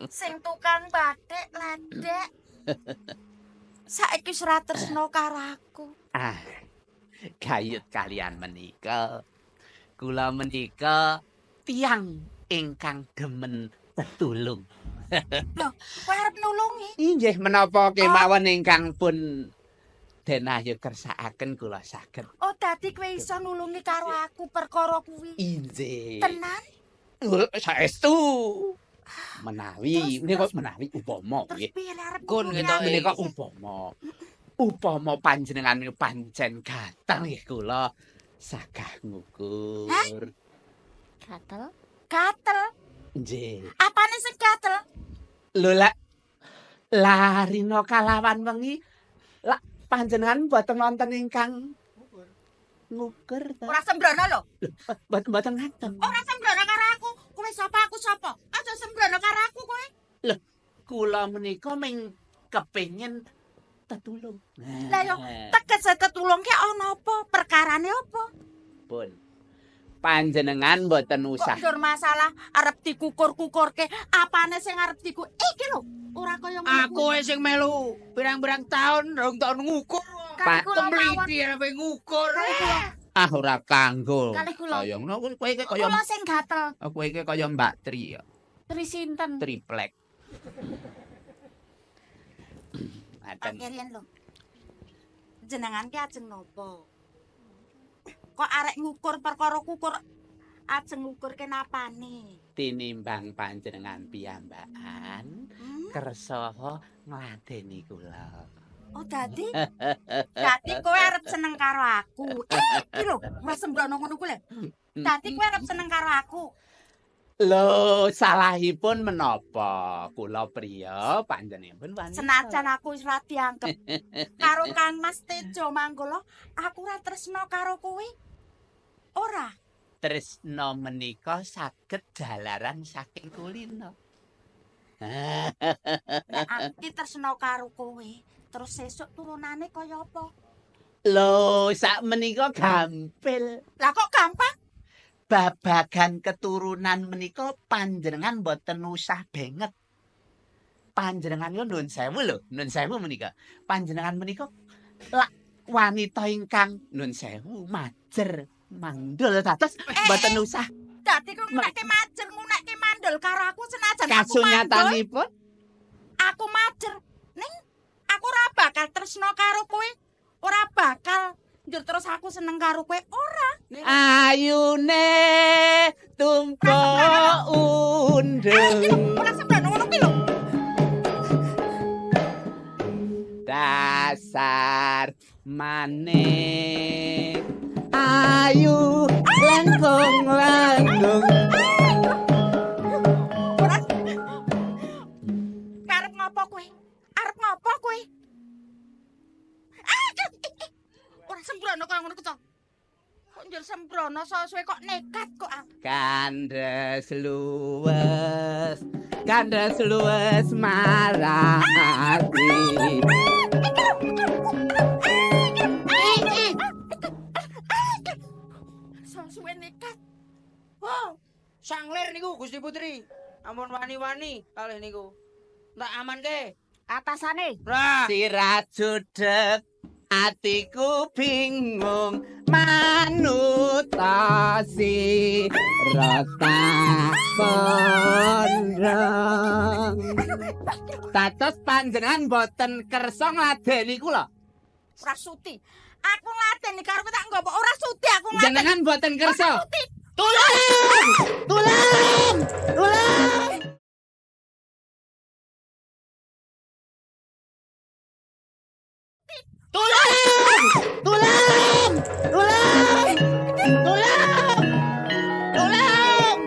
sing tukang bathik ledek. Saiki wis ora tresno karo aku. Ah, gayut kalian menika. Kula menika tiyang ingkang demen tetulung. Lho, kowe arep nulungi? Inggih menapa kemawon ingkang pun Den Ayu kersakaken kula saged. Oh, dadi kowe iso nulungi karo aku perkara kuwi. Inggih. Tenan? Saestu. Menawi menika menawi upama Terus nggih. piye le arep Kun nulungi ketoke. aku? Menika upama. Upama panjenengan menika pancen gatel nggih kula sagah ngukur. Gatel. Gatel. Nggih. Apane sing gatel? Lho lak larina kalawan wengi lak panjenengan mboten wonten ingkang ngukur ta. Ora sembrono lho. Mboten mboten ngaten. Ora sembrono karo aku. Kowe sapa aku sapa? Aja sembrono karo aku kowe. Lho, kula menika ming kepengin tetulung. Lah yo tegese tetulung ki ana apa? Perkarane apa? Pun. Panjenengan mboten Kok usah. ndur masalah arep dikukur-kukurke, apane sing arep diku iki lho, ora kaya ngono. Aku wis sing melu pirang-pirang taun rong taun ngukur. Kali kula mawon. Temliti arepe ngukur. Ah ora kanggo. Kalih kula. Kaya ngono kowe iki kaya Kula sing gatel. Kowe iki kaya Mbak Tri ya. Tri sinten? Triplek. Pak Kerian lho. Jenengan ki ajeng napa? Kok arek ngukur perkara kukur ajeng ngukur kenapane? Tinimbang panjenengan piyambakan kersa ngladeni kula. Oh dadi? Dadi kowe arep seneng karo aku. Iki lho, ora sembrono ngono kuwi lho. Dadi kowe arep seneng karo aku. Lho, salahipun menapa? Kula priya, panjenenganipun wanita. Senajan aku wis ora dianggep karo Kang Mas Tejo Manggala, aku ora tresna karo kowe. Ora. Tresna menika saged jalaran saking kulina. Nek aku ki tresna karo kowe, terus sesuk turunane kaya apa? Lho, sak menika gampil. Lah kok gampang? Babagan keturunan menika panjenengan mboten usah banget. Panjenengan yo nuwun sewu lho, nuwun sewu menika. Panjenengan menika lak wanita ingkang nuwun sewu majer mandul dados mboten usah. Dadi kok ngunekke majer, ngunekke mandul karo aku senajan aku mandul. Kasunyatanipun aku majer ning aku ora bakal tresna karo kowe. Ora bakal njur terus aku seneng karo kowe ora. Ayune tumpuk undeng. Ora sembrono ngono kuwi lho. Dasar manik ayu langkung langkung. Ora. Arep ngopo kowe? Arep ngopo kowe? Ora sembrono kaya ngono ku to. Kok njur sembrono suwe kok nekat kok. Kandhes luwes marang ati. Suwe nekat. Wow, sanglir niku Gusti Putri. Ampun wani-wani kalih niku. Tak amanke. Atasane. Sirah judeg atiku bingung manut sira tak pondong. Dados panjenengan boten kersa ngladeni kula. Ora suti. Aku ngladeni karo kowe tak nggo ora suti aku ngladeni. Jenengan boten kersa. Tulung! Tulung! Tulung! Tulung! Tulung! Tulung! Tulung! Tulung!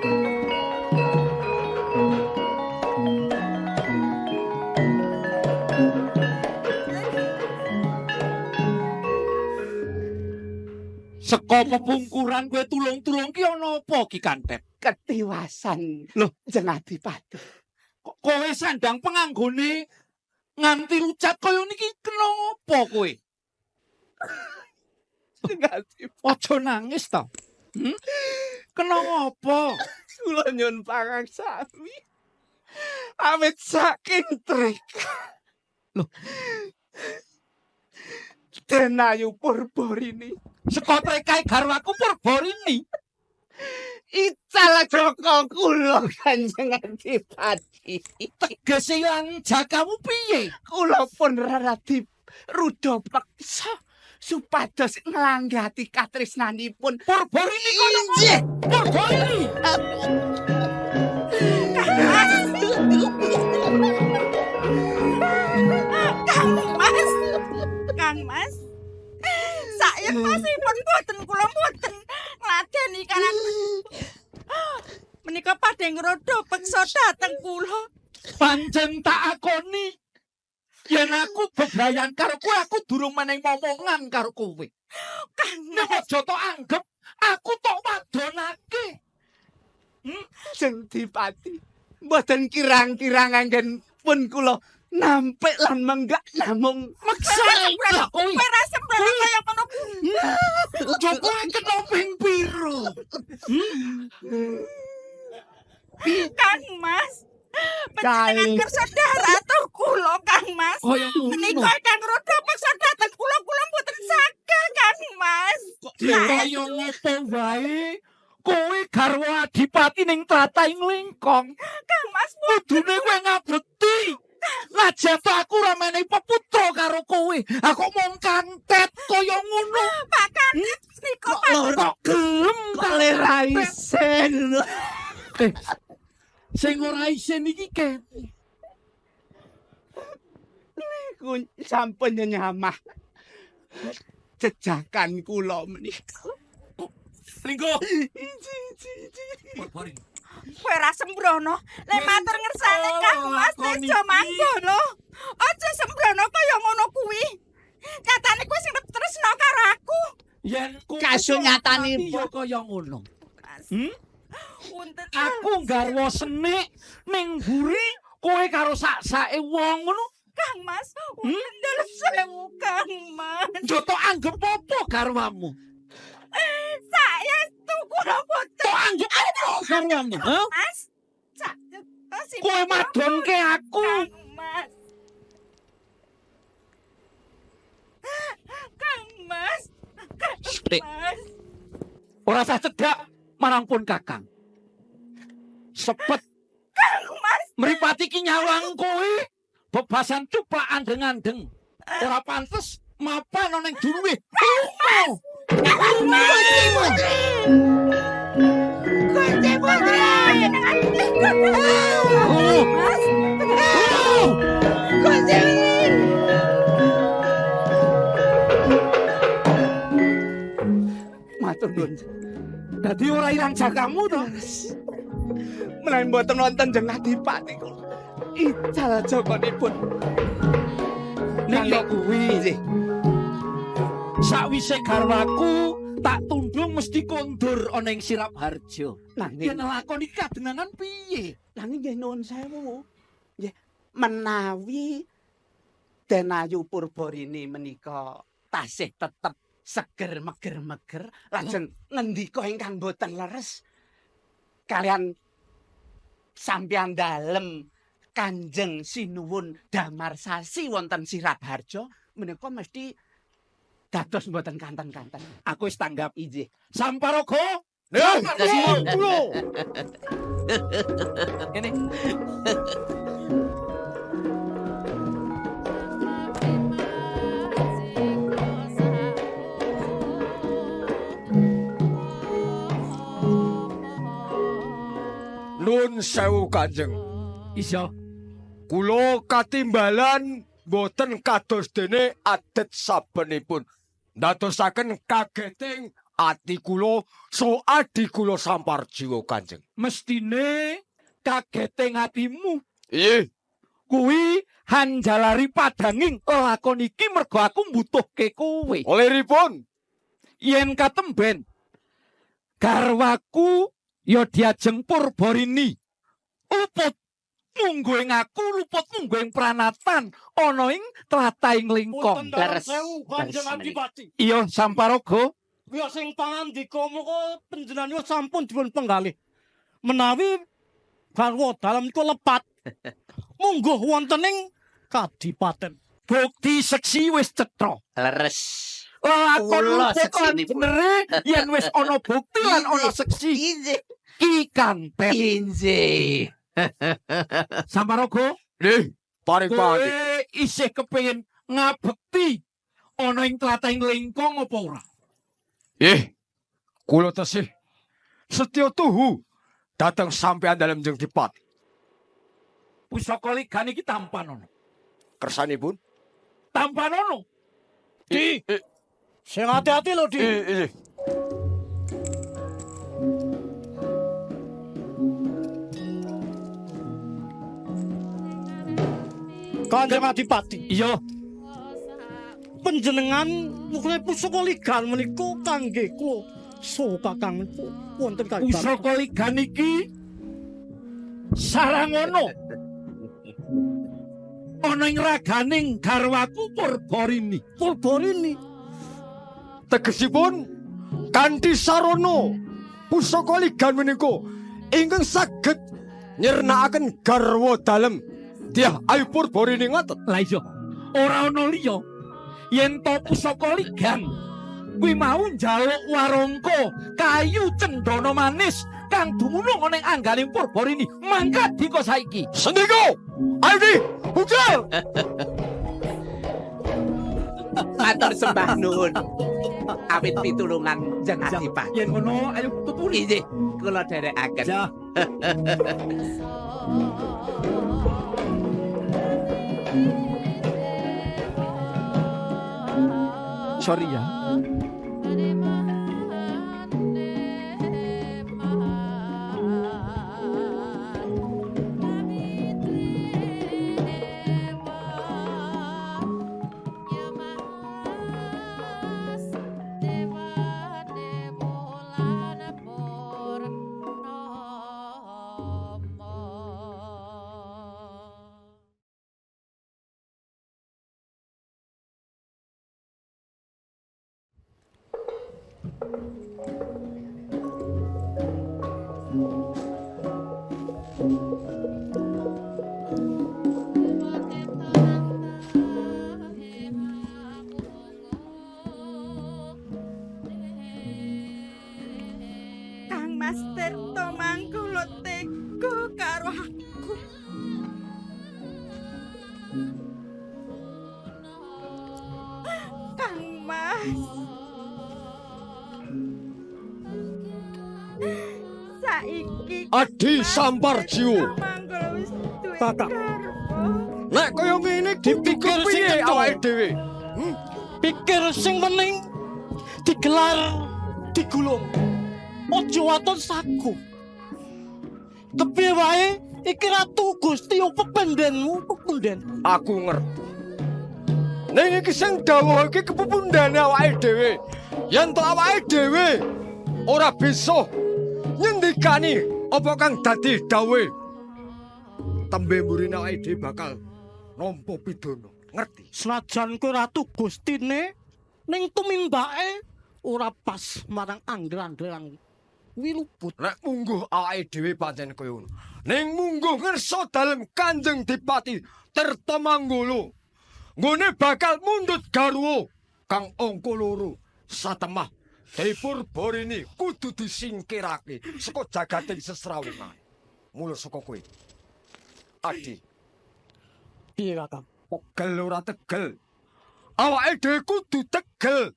Saka pepungkuran kowe tulung-tulung ki ana apa Ki Kantet? Ketiwasan lho Jeng Adipati. Kok kowe sandang penganggone nganti rucat kaya niki kena apa kowe? Aja nangis to. Kena ngopo? Kula nyuwun pangaksami. Awit saking treka. Lho. Denayu Purborini. Saka trekae garwaku Purborini. Ical joko kula Kanjeng Adipati. Tegese ilang jakamu piye? Kula pun raradi rudha peksa supados nglanggati katresnanipun Purborini kono. Injih. Purborini. Kang Mas. Kang Mas. Sayektosipun boten kula boten ngladeni kanan. Menika padhe ngrodha peksa dhateng kula. Pancen tak akoni yen aku bebrayan karo kowe aku durung meneng momongan karo kowe. Kang Nek aja tok anggep aku tok wadonake. Jeng Dipati, mboten kirang-kirang anggen pun kula nampik lan menggak namung Meksa Lah kowe. Kowe ra sembrono kaya ngono kuwi. Joko kena ping piro? Kang Mas. Panjenengan kersa darato kula Kang Mas. Kaya ngono. Menika ingkang rudha peksa dhateng kula, kula mboten saged Kang Mas. Kok Kaya ngopo wae kowe garwa adipati ning tlatahing Lengkong. Kang Mas, kudune kowe ngabekti. Najan to aku ora menehi peputra karo kowe. Aku mung kantet kaya ngono. Pak Kantet niku kok gelem kok lera isin. Sing ora isin iki kene. Niku sampun nyamah jejakan kula menika. Linggo. Kowe ora sembrono. Lek matur ngersane Kang Mas Tejo Manggolo. Aja sembrono kaya ngono kuwi. Nyatane kowe sing tresno karo aku. Yen kasunyatane ya kaya ngono. Punten. Aku nggarwa senik ning mburi kowe karo sak-sake wong ngono. Kang Mas, punten dalem sewu Kang Mas. Yo tok anggep apa garwamu? Saya tuku robot. Tok anggep apa garwamu? Mas. Kowe madonke aku. Kang Mas. Kang Mas. Kang Mas. Ora sah cedhak marang pun Kakang. Sepet. Kang Mas. Mripati ki nyawang kowe bebasan cuplak andeng-andeng. Ora pantes mapan ana ning duwe. Mas. Gusti Putri. Gusti Putri. Mas. Gusti. Matur nuwun. Dadi ora ilang jakamu to? Menawi mboten wonten jeng adipati kula. Ical jaganipun. Ning yo kuwi. Nggih. Sakwise garwaku tak tundung mesti kondur ana ing Sirap Harjo. Nanging yen lakon iki kadenangan piye? Nanging nggih nuwun sewu. Nggih, menawi Den Ayu Purborini menika tasih tetep seger meger-meger lajeng ngendika ingkang boten leres kalian sampeyan dalem Kanjeng Sinuwun Damar Sasi wonten Sirap Harjo menika mesti dados mboten kanten-kanten. Aku wis tanggap. Inggih. Samparaga. Nggih, kula. Kene. Nun sewu Kanjeng. Iya. Kula katimbalan mboten kados dene adet sabenipun. Ndadosaken kageting ati kula so adi kula Samparjiwa Kanjeng. Mestine kageting atimu. Nggih. Kuwi hanjalari padanging lakon iki mergo aku mbutuhke kowe. Olehipun yen katemben garwaku ya diajeng Purborini. Luput mungguh ing aku, luput mungguh ing pranatan ana ing tlatahing Lengkong. Leres. Kanjeng Adipati. Iya, Samparaga. Wiya sing pangandika muka panjenengan sampun dipun penggalih. Menawi garwa dalem niku lepat. Mungguh wonten ing kadipaten. Bukti seksi wis cetha. Leres. Lakon luput lan benere yen wis ana bukti lan ana seksi. Ki Kantet. Injih. Samparaga. Nggih, paring kowe isih kepengin ngabekti ana ing tlatahing Lengkong apa ora? Nggih. Kula tesih setya tuhu dhateng sampeyan dalem jeng dipati. Pusaka ligan iki tampanono. Kersanipun? Tampanono. Di. Sing ati-ati lho, Di. Nggih. Kanjeng Adipati. Iya. Panjenengan mukule pusaka ligan menika kangge kula saha kakang wonten kaliban. Pusaka ligan iki sarangono ana ing raganing garwaku Purborini. Purborini. Tegesipun kanthi sarana pusaka ligan menika ingkang saged nyirnakaken garwa dalem Dyah Ayu Purborini ngoten. Lah iya, ora ana liya yen to pusaka ligan Kuwi mau njaluk warangka kayu cendana manis kang dumunung ana ing anggaling Purbarini. Mangkat dika saiki. Sendika. Ayo di, budal. Matur sembah nuwun. Awit pitulungan Jeng Adipati. Yen ngono ayo tuturi. Inggih, kula dherekaken. Ya. Sorry ya. Kang Mas Tirta Manggala tega karo aku. Kang Mas. Saiki Adi Samparjiwo. Manggala wis duwe Kakak. garwa. Nek kaya ngene Dipikir sing piye kenceng. awake dhewe? Pikir sing wening digelar digulung. Aja waton saku. Kepiye wae iki Ratu Gusti pependenmu pepunden. Aku ngerti. Ning iki sing dawuh iki kepepundhane awake dhewe. Yen to awake dhewe ora bisa nyendikani apa kang dadi dawuhe. Tembe mburine awake dhewe bakal nampa pidana. Ngerti? Senajan kowe Ratu Gustine ning tumindake ora pas marang angger-anggeran kuwi luput. Nek mungguh awake dhewe pancen kaya ngono. Ning mungguh ngersa dalem Kanjeng Dipati Tirta Manggala. Nggone bakal mundhut garwa kang angka loro satemah Dewi Purbarini kudu disingkirake saka jagating sesrawungan. Mula saka kowe. Adi, Piye Kakang? tegel ora tegel. Awake dhewe kudu tegel.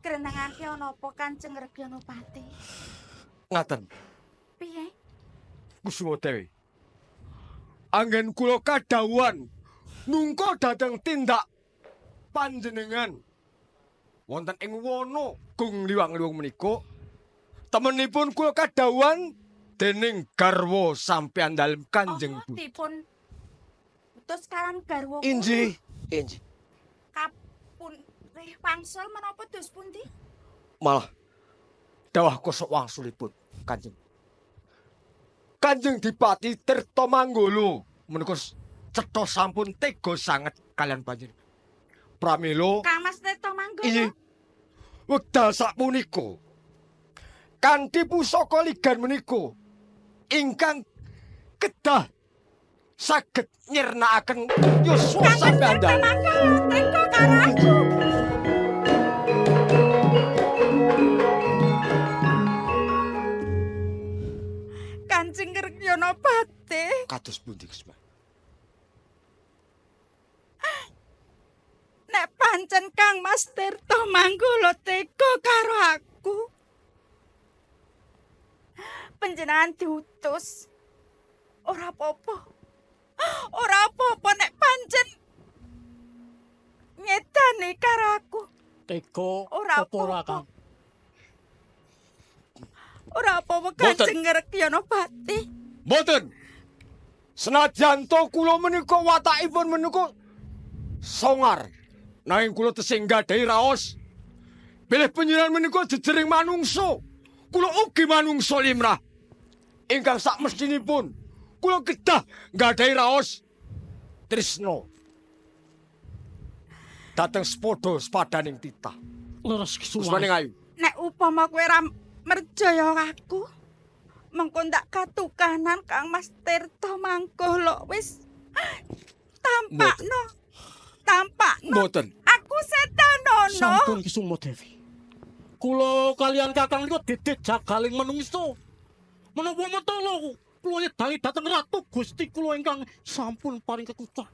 Krenengake ana apa Kanjeng Regyanapati? Ngaten. Piye? Kusuma Dewi. Anggen kula kadhawuhan nungka dhateng tindak panjenengan wonten ing wana Gung Liwang-liwung menika temenipun kula kadhawuhan dening garwa sampeyan dalem Kanjeng Oh, Budi. dipun utus karan garwa kula. Injih, injih. Kapun rih wangsul menapa dos pundi? Malah dawah kosok wangsulipun Kanjeng. Kanjeng Dipati Tirta Manggala menika cetha sampun tega sanget kalian panjenengan. Pramila Kang Mas Tirta Manggala. Inggih. Wekdal sapunika kanthi pusaka ligan menika ingkang kedah saged nyirnakaken yuswa Kang Mas sampeyan Tirta dalem. Manggala tega karo aku. Kanjeng Regyanapati. Kados pundi Kusma? Nek pancen Kang Mas Tirta Manggala tega karo aku. Panjenengan diutus. Ora apa-apa. Ora apa-apa nek pancen nyedane karo aku. Tega Ora apa ora apa-apa. Kang? Ora apa-apa Mboten. Kanjeng Regyanapati. Mboten. Senajan to kula menika watakipun menika songar. Nanging kula tesih nggadahi raos. Bilih panjenengan menika jejering manungsa. Kula ugi manungsa limrah. Ingkang sakmestinipun kula kedah nggadahi raos tresna. Dateng sepadha sepadaning titah. Leres Kusmaning kesuwan. ayu. Nek upama kowe ora merjaya aku, mengko ndak katukanan Kang Mas Tirta Manggala wis tampakno. Tampakno. Mboten. Aku setanono. Sampun Ki Sumadewi. Kula kalian Kakang niku didit jagaling menungso. Menapa mentala kula nyedali dhateng Ratu Gusti kula ingkang sampun paring kekucah.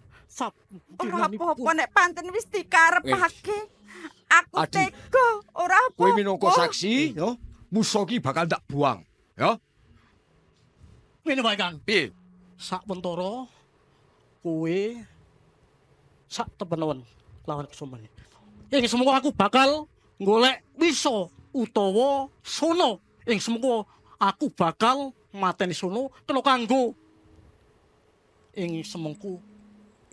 Ora apa-apa nek pancen wis dikarepake. Aku Adi. tega, ora apa-apa. Kowe minangka saksi, yo, musa ki bakal tak buang, ya. Ngene wae, Kang. Piye? Sak mentara kowe sak temenon lawan Kusumane. Ing semoga aku bakal golek wisa utawa sono. Ing semoga aku bakal mateni sono kena kanggo ing semengku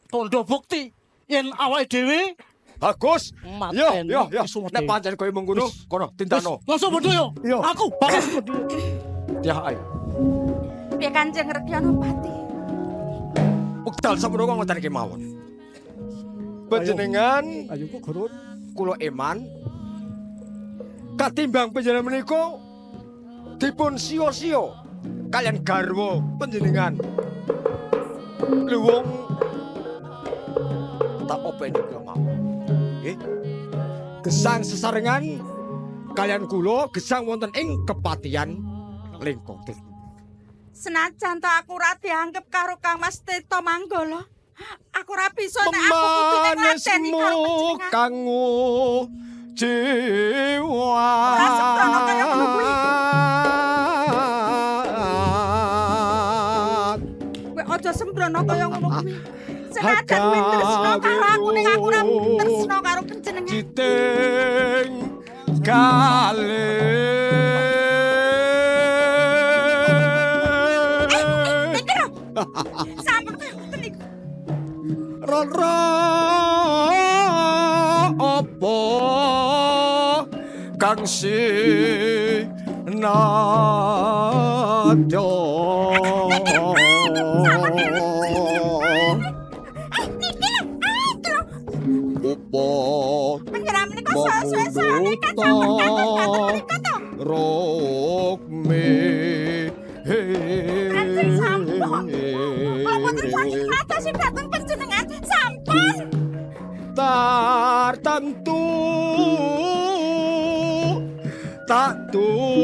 tondo bukti yen awake dhewe Bagus. Yo, mateni yo, yo. Kusuma Nek Dewi. pancen kowe mengkono, kono tindakno. Wis, langsung padha yo. Iya. Aku bakal padha. Ya, ayo. Piye Kanjeng Rekyana Pati? Wekdal samono ngoten kemawon. Panjenengan Ayo kok gurun. kula eman katimbang panjenengan menika dipun sia-sia kalian garwa panjenengan. Luwung tak openi kula mawon. Nggih. Gesang sesarengan kalian kula gesang wonten ing kepatihan Lengkong. Senajan to aku ora dianggep karo Kang Mas Tirta Manggala. Aku ora bisa nek aku kudune ngladeni karo Pemanesmu panjenengan. kanggo jiwa. Ora sembrono kaya ngono kuwi. Kowe aja sembrono kaya ngono kuwi. Senajan kowe tresno karo aku ning aku ora tresno karo panjenengan. Citing kali. Mikir. Sampun kaya ngoten niku. Rara apa kang sinadya Apa Panjenengan menika suwe-suwe kan sampun kados dateng mriku to. Rukmi Kanjeng sampun. Kula boten saged ngatosi dhateng panjenengan. Sampun. Tartantu tak turuti.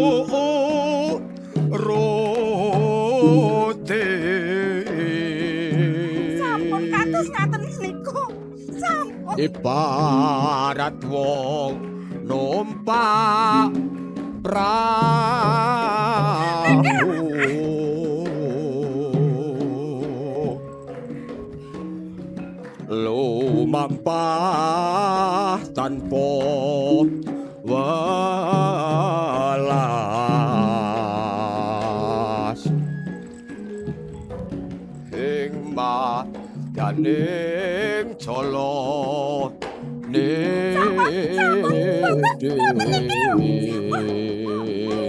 Sampun kados ngaten niku. Sampun. Ibarat wong numpak prahu lumampah tanpa welas ing madaning jala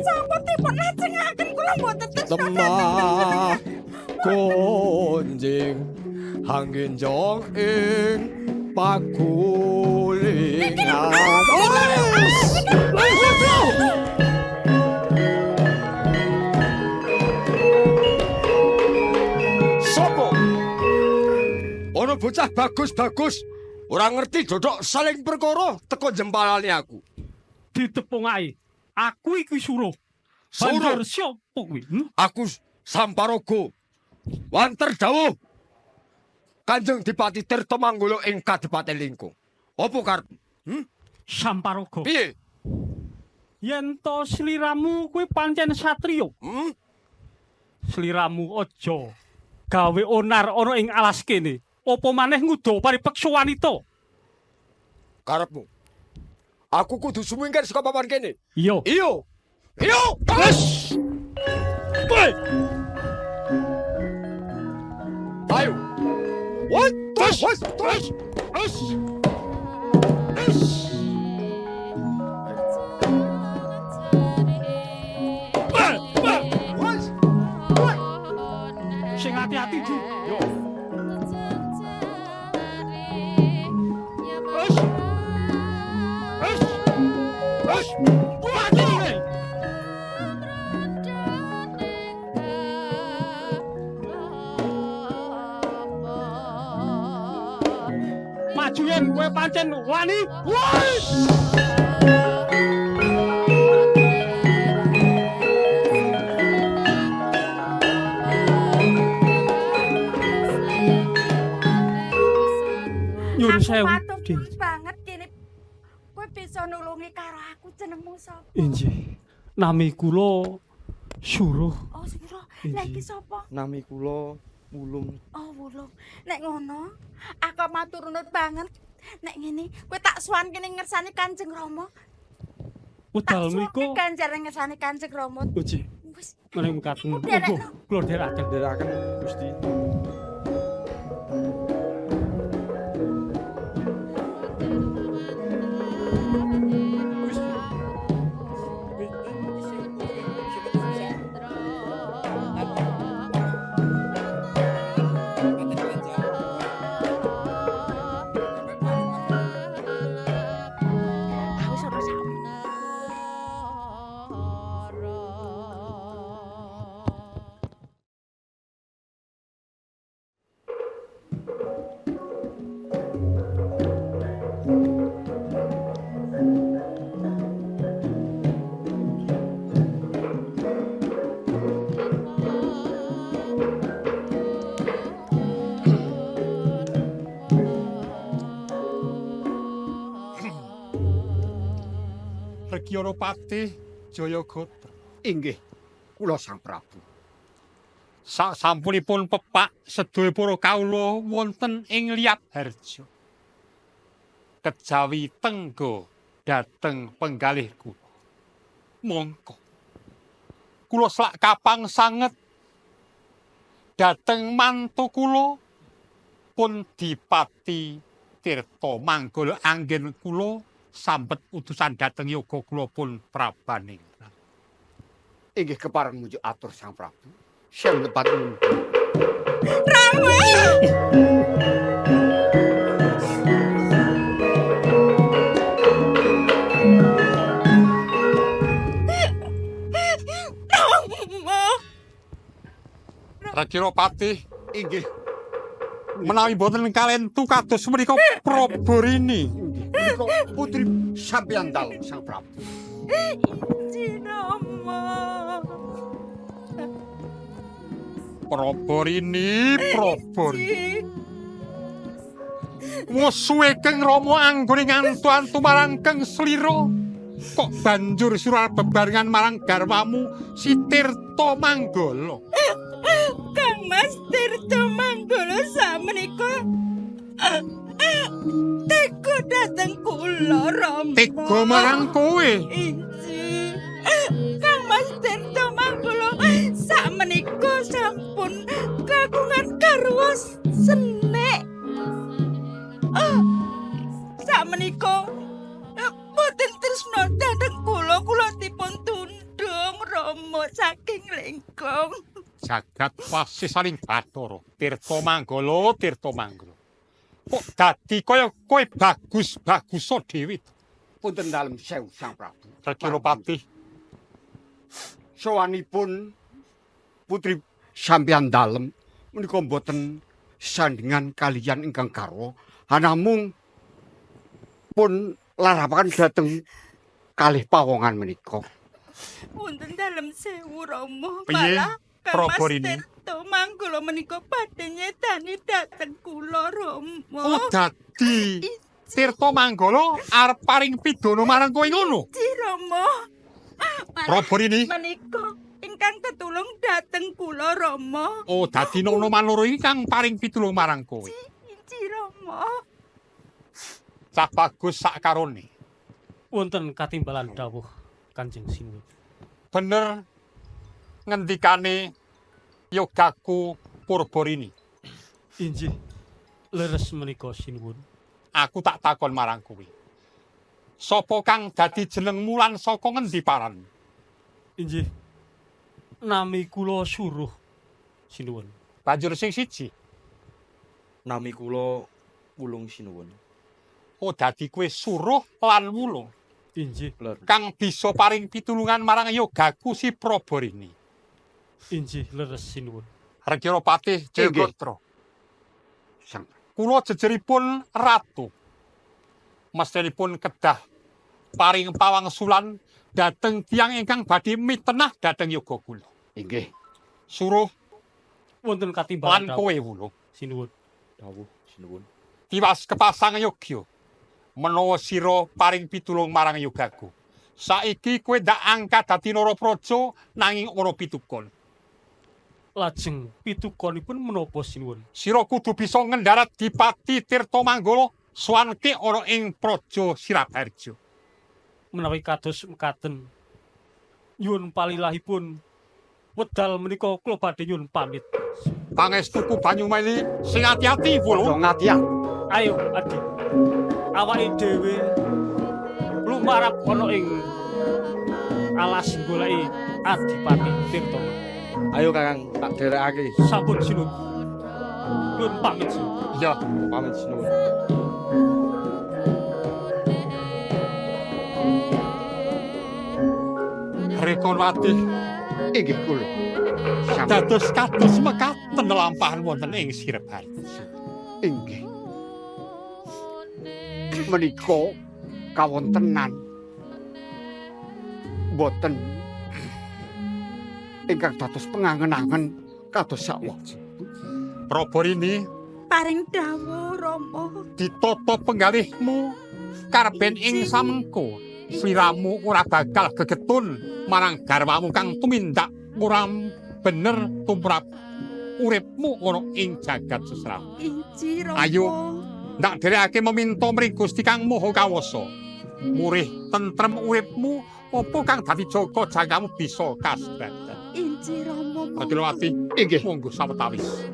Sampun dipun lajengaken kula mboten tresna dhateng Temah panjenengan. konjing hanggenjong ing pagulingan. Sopo? Ono bocah bagus-bagus ora ngerti dodok saling perkara teko jempalane aku. Ditepung ae. Aku iki suruh. Suruh? Banjur sapa kuwi? Hmm? Aku Samparaga. Wanter dawuh. Kanjeng Dipati Tirta Manggala ing Kadipaten Lingkung. Apa karep? Hmm? Samparaga. Piye? Yen to sliramu kuwi pancen satriya. Hmm? Sliramu aja gawe onar ana ing alas kene. Apa maneh nguda paripeksa wanita? Karepmu. Aku kudu sumingkir saka papan kene. Iya. Iyo. Iyo. Wes. Woi. Ayo. Wes, terus, wes, terus. Wes. Wes. Wes. Sing hati-hati, Di. Yo. Wes. Wes. Wes. Mati. Maju yen kowe pancen wani. Woi! Nyuwun sewu, Matur banget kene. Kowe bisa nulungi karo aku, jenengmu sapa? Inggih. Nami kula Suruh. Oh, Suruh. Lah iki sapa? Nami kula Wulung. Oh, Wulung. Nek ngono, aku matur nuwun banget. Nek ngene, kowe tak suwan kene ngersani Kanjeng Rama. Wedal mriku. Ganjaran ngersani Kanjeng Rama. Uji. Wis. Menawi mekaten. Kula dherekaken. Dherekaken Gusti. Regyanapati Jayagatra. Inggih, kula Sang Prabu. Sasampunipun pepak sedaya para kawula wonten ing Liyapharja. Kejawi tengga dhateng penggalih kula. Mongko kula selak kapang sanget dhateng mantu kula pun Dipati Tirta Manggala anggen kula sambet utusan dhateng yoga kula pun Prabaningrat. Inggih kepareng mujuk atur Sang Prabu. Sing lepat nyuwun. Rama. Regyanapati inggih menawi boten kalentu kados menika Prabarini. Menika putri sampeyan dalem Sang Prabu. Jinama. Prabarini, Prabarini. Wis suwe Keng Rama anggone ngantu-antu marang Keng Slira. Kok banjur sira bebarengan marang garwamu si Tirta Manggala. Kang Mas Tirta Manggala samenika tega dhateng kula, Rama. Tega marang kowe. Inggih. Kang Mas Tirta Manggala samenika sampun kagungan garwa senek. Samenika boten tresna dhateng kula, kula dipun tundhung Rama saking lengkong. Jagat pasti saling bathara. Tirta Manggala, Tirta Manggala. Kok dadi kaya kowe bagus-bagusa dhewe. Punten dalem sewu Sang Prabu. Regyanapati. Sowanipun putri sampeyan dalem menika mboten sandingan kaliyan ingkang garwa, anamung pun larapaken dhateng kalih pawongan menika. Punten dalem sewu Rama. Piye? Malah Kang Mas Prabarini? Tirta Manggala menika badhe nyedani dhateng kula, Rama. Oh dadi Tirta Manggala arep paring pidana marang kowe ngono. Inggih, Rama. Prabarini? Menika ingkang tetulung dhateng kula, Rama. Oh dadi Nono loro iki kang paring pitulung marang kowe. Inggih, Rama. Cah bagus sak karone. Wonten katimbalan dawuh Kanjeng Sinuwun. Bener ngendikane yogaku Purborini. Inggih. Leres menika Sinuwun. Aku tak takon marang kowe. Sapa kang dadi jenengmu lan saka ngendi paran? Inggih. Nami kula Suruh Sinuwun. Banjur sing siji. Nami kula Wulung Sinuwun. Oh dadi kowe Suruh lan Wulung. Inggih. Kang bisa paring pitulungan marang yogaku si Prabarini. Inggih leres Sinuwun. Regyanapati Jayagatra. Sang Kula jejeripun ratu. Mestinipun kedah paring pawangsulan dhateng tiyang ingkang badhe mitenah dhateng yoga kula. Inggih. Suruh wonten katimbalan lan kowe Wulung. Sinuwun. Dawuh sinuwun. Tiwas kepasang yogya. Menawa sira paring pitulung marang yogaku. Saiki kowe ndak angkat dadi Narapraja nanging ora pitukon. Lajeng pitukonipun menapa sinuwun? Sira kudu bisa ngendharat Dipati Tirta Manggala suwanke ana ing Praja Sirabarja. Menawi kados mekaten nyuwun palilahipun wedal menika kula badhe nyuwun pamit. Pangestuku Banyumeli sing ati-ati Wulung. Ati-ati. Ayo Adi. Awake dhewe lumarap ana ing alas goleki Adipati Tirta. Ayo Kakang, tak derekake. Sampun sinuwun. Nyuwun pamit sinuwun. Iya, pamit sinuwun. Rekonwati inggih kula. Dados kados mekaten lampahan wonten ing Sirabarja. Inggih. Menika kawontenan boten ingkang dados pengangen-angen kados sakwajib. Prabarini paring dawuh Rama. Ditata penggalihmu karben ing samengko sliramu ora bakal gegetun marang garwamu kang tumindak ora bener tumrap uripmu ana ing jagat sesrah. Inji Rama. Ayo ndak dherekake meminta mring Gusti Kang Maha Kawasa. Murih tentrem uripmu apa kang dadi jaka jangkamu bisa kasebatan. Inji Rama. Adilawati inggih monggo sawetawis.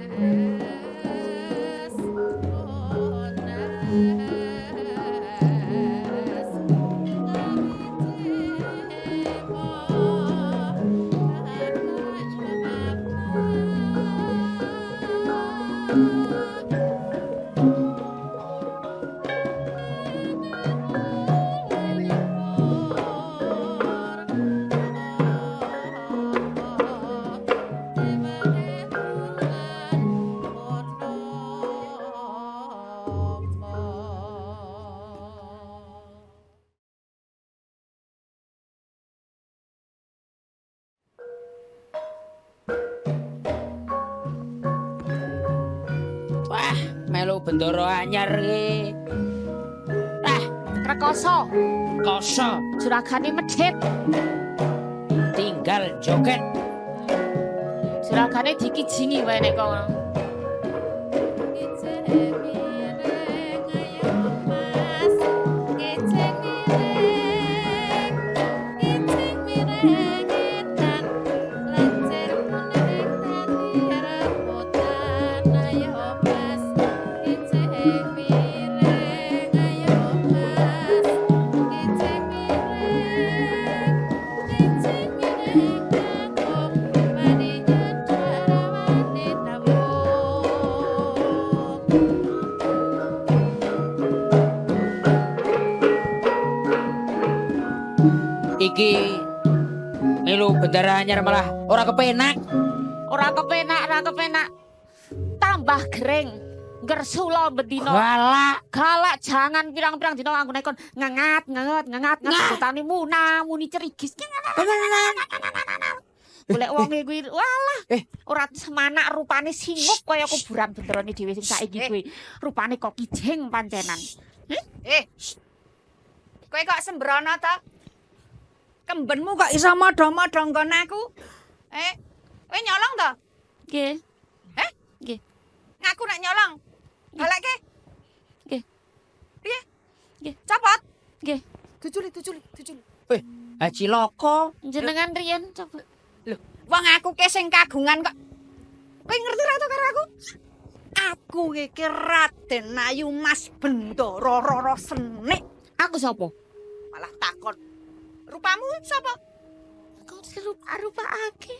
Wah, melu bendara anyar iki. Ah, rekoso. Koso. Juragane medhit. Tinggal joget. Juragane dikijingi wae nek kono. Iki melu bendara anyar malah ora kepenak. Ora kepenak, ora kepenak. Tambah gering. Ngersula bendina. Galak, galak jangan pirang-pirang dina anggone kon ngengat, ngenget, ngengat, ngengat muna, muni cerigis. Golek wonge kuwi walah. Ora semanak rupane singuk kaya kuburan benderane dhewe sing saiki kuwi. Rupane kok kijing pancenan. Kowe kok sembrono to? Kembenmu kok iso modho-modho nggon aku? Kowe nyolong to? Nggih. Nggih. Ngaku nek nyolong. Balekke. Nggih. Piye? Nggih. Copot. Nggih. Duculi, duculi, duculi. Weh, haji loko. Jenengan riyen coba. Lho, wong aku ke sing kagungan kok. Kowe ngerti ra to karo aku? Aku iki Raden Ayu Mas Bendara Rara Senik. Aku sapa? Malah takon. Rupamu sapa? Kok rupa-rupake?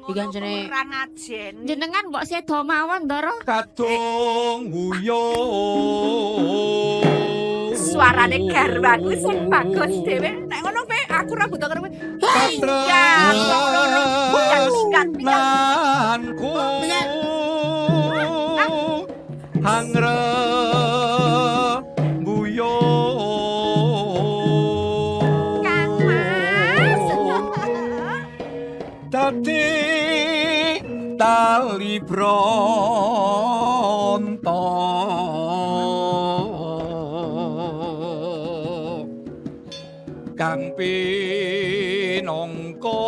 Iki anjene ora ngajeni. Jenengan mbok sedo mawon, Ndara. Kadung nguyuh. Suarane garwaku sing bagus dhewe. Nek ngono pe aku ora butuh karo kowe. Katresnanku hangrembuyung. Kali Bronto kang pinangka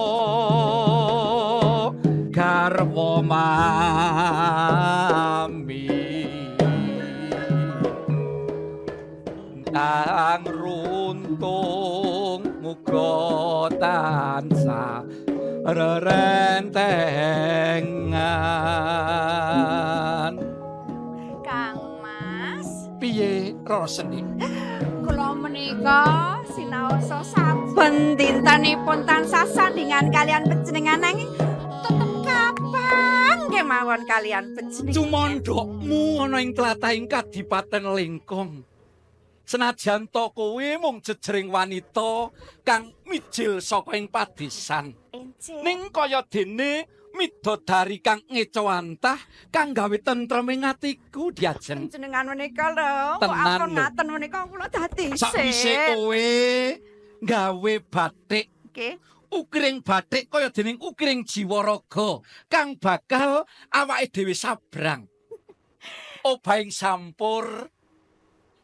garwa mami kang runtung muga tansah rerentengan. Kang Mas, Piye rasane? Kula menika sinaosa saben dintenipun tansah sandingan kalian panjenengan, nanging tetep kapan kemawon kalian panjenengan. Cumandhokmu ana ing tlatahing Kadipaten Lengkong. Senajan to kowe mung jejering wanita kang mijil saka ing padesan. Ning kaya dene midodari kang ngecowantah kang gawe tentreming atiku diajeng. Panjenengan menika lho, kok Tenan ampun lho. ngaten menika kula dadi Sakwise kowe gawe batik, Nggih. ukiring batik kaya dening ukiring jiwa raga kang bakal awake dhewe sabrang. Obahing sampur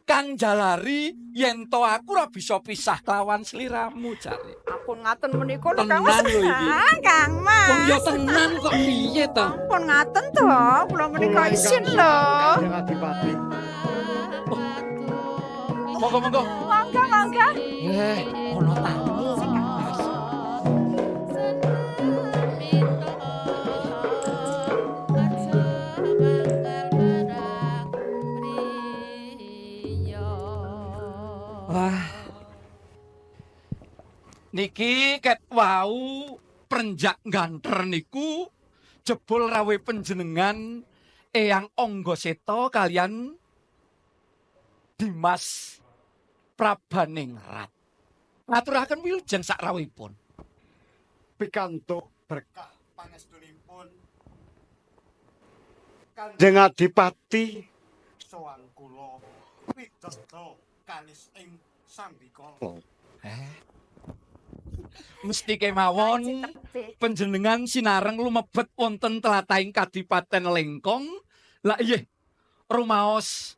kang jalari yen to aku ora bisa pisah kelawan sliramu jare. Ampun ngaten menika lho Kang Mas. Tenan lho iki. Ah, Kang Mas. Wong ya tenan kok piye to? Ampun ngaten to, kula menika isin lho. Kanjeng Adipati. Monggo monggo. Monggo monggo. Ono tamu. Wah. Niki ket wau prenjak ganter niku jebul rawe panjenengan Eyang Anggaseta kalian Dimas Prabaningrat. Ngaturaken wilujeng sakrawuhipun. Pikantuk berkah pangestunipun Kanjeng Adipati sowan kula pidata kalis ing sambikala. Mesti kemawon panjenengan sinareng lumebet wonten tlatahing Kadipaten Lengkong. Lah iya, rumaos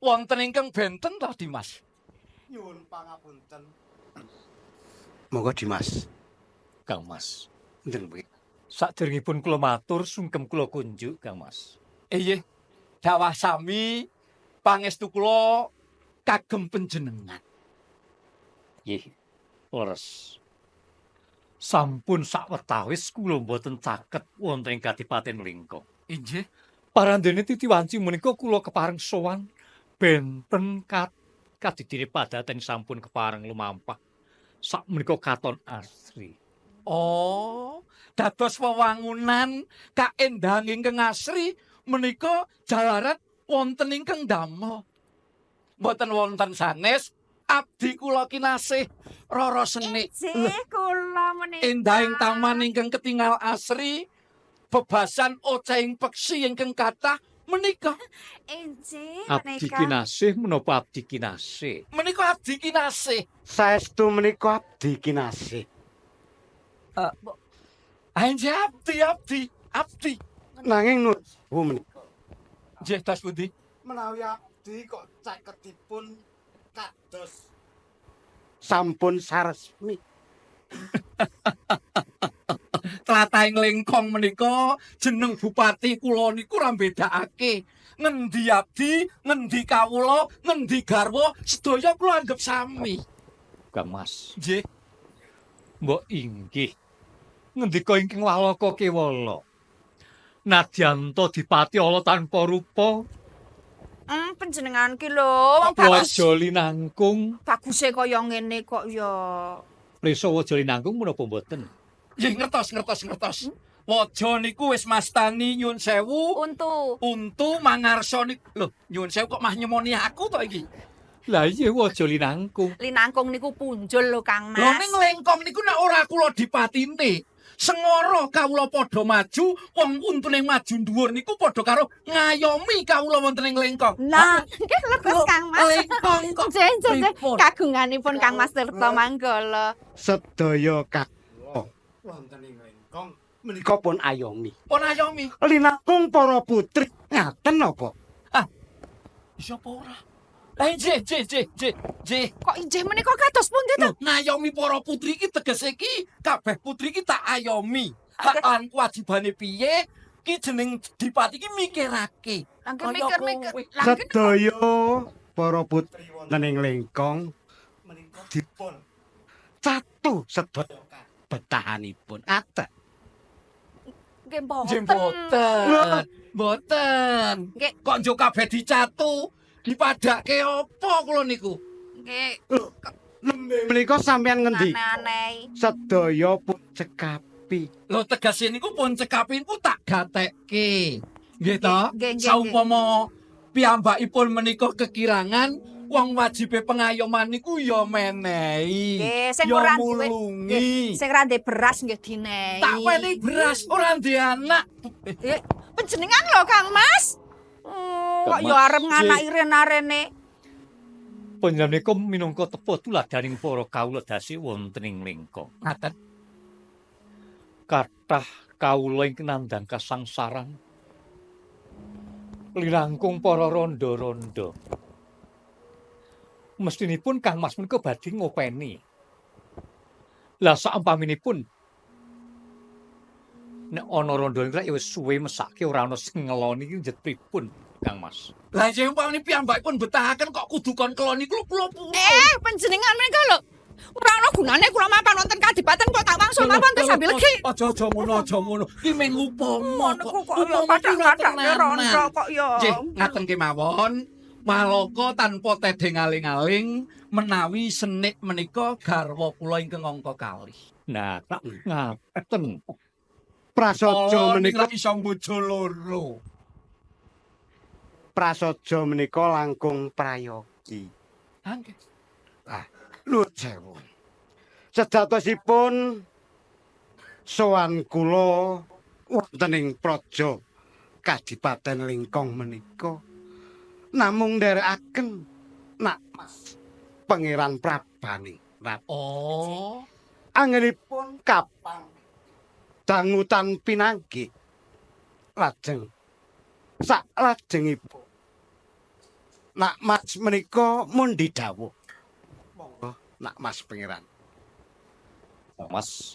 wonten ingkang benten to Dimas? Nyuwun pangapunten. Monggo Dimas. Kang Mas. Ndeng piye? Saderengipun kula matur sungkem kula kunjuk Kang Mas. Iya, dawah sami pangestu kula kagem panjenengan. Nggih. Leres. Sampun sawetawis kula mboten caket wonten ing Kadipaten Lengkong. Inggih. Parandene titiwanci menika kula kepareng sowan benten kadidine padaten sampun kepareng lumampah. Sakmenika katon asri. Oh, dados wewangunan kaendahan ingkang asri menika jalaran wonten ingkang damel. Mboten wonten sanes abdi kula kinasih Rara Senik. Nggih, kula menika. Endahing taman ingkang ketingal asri, bebasan ocehing peksi ingkang kathah menika. Inggih, Abdi menika. kinasih menapa abdi kinasih? Menika abdi kinasih. Saestu menika abdi kinasih. Inggih abdi abdi abdi. Nanging nuwun sewu menika. Nggih, tas pundi? Menawi abdi kok caketipun kados Sampun saresmi. Tlatahing Lengkong menika jeneng bupati kula niku ora mbedakake. Ngendi abdi, ngendi kawula, ngendi garwa, sedaya kula anggap sami. Kang Mas. Nggih. Mbok inggih. Ngendika ingkang walaka kewala. Nadyan ta dipati ala tanpa rupa, Panjenengan ki lho, wong bagus. waja linangkung. Baguse kaya ngene kok ya. Prisa waja linangkung menapa mboten? Nggih, ngertos ngertos ngertos. Waja niku wis mastani nyun sewu. Untu. Untu mangarsa niku. Lho, nyun sewu kok mah nyemoni aku to iki? Lah iya waja linangkung. Linangkung niku punjul lho Kang Mas. Lho ning Lengkong niku nek ora kula dipatine, sengara kawula padha maju, wong untune maju dhuwur niku padha karo ngayomi kawula wonten ing Lengkong. Nah, nggih leres Kang Mas. Lengkong kok. Nggih, nggih, nggih. pripun? Kagunganipun Kang Mas Tirta Manggala. Sedaya kawula wonten ing Lengkong Menika pun ayomi. Pun ayomi. Linangkung para putri ngaten napa? Iso apa ora? Lah nggih, nggih, nggih, nggih, nggih. Kok injih menika kados pundi to? Ngayomi para putri iki tegese iki kabeh putri iki tak ayomi. Hak lan kewajibane piye? Ki jeneng Dipati iki mikirake. Lah nggih Kaya mikir-mikir. kowe. Lah nggih Sedaya para putri wonten ing Lengkong menika dipun catu sedaya betahanipun. Ngaten. nggih mboten. Nggih mboten. Mboten. Nggih. Kok njuk kabeh dicatu, dipadhake apa kula niku? Nggih. Nembe menika sampeyan ngendi? Aneh-aneh. Sedaya pun cekapi. Lho tegese niku pun cekapi niku tak gatekke. Nggih to? Nggih, nggih, Saumpama piyambakipun menika kekirangan, wong wajibe pengayoman niku ya menehi. Nggih, sing ya ora duwe mulungi. nggih, sing ora ndek beras nggih dinehi. Tak wenehi beras ora ndek anak. Panjenengan lho Kang Mas. Kok Kang ya Mas. arep nganaki rena-rene. Panjenengan menika minangka tepa tuladaning para kawula dasi wonten ing Lengkong. Ngaten. Kathah kawula ingkang nandhang kasangsaran. Linangkung para randha-randha. Mestinipun Kang Mas menika badhe ngopeni. Lah saumpaminipun nek ana randha ingkang ya wis suwe mesake ora ana sing ngeloni iki njet pripun Kang Mas. Lah sing umpamane piyambakipun betahaken kok kudu kon keloni kula kula purun. Panjenengan menika lho. Ora ana gunane kula mapan wonten kadipaten kok tak wangsul mawon terus sambil legi. Aja-aja ngono, aja ngono. Ki mung upama kok. Kok ya Upama ki ora padha-padhake rondo tenanan. kok ya. Nggih, ngaten kemawon. Maloka tanpa tedheng aling-aling menawi senik menika garwa kula ingkang angka kalih. Nah, tak ngaten. Prasaja menika iso bojo loro. Prasaja menika langkung prayogi. Ha nggih. Ah, nuwun sewu. Sejatosipun sowan kula wonten ing praja Kadipaten Lengkong menika namung nderekaken nak Mas Pangeran Prabaningrat. Oh. Anggenipun kapan dangutan pinanggih lajeng sak lajengipun nak Mas menika mundi dawuh. Monggo nak Mas Pangeran. Mas.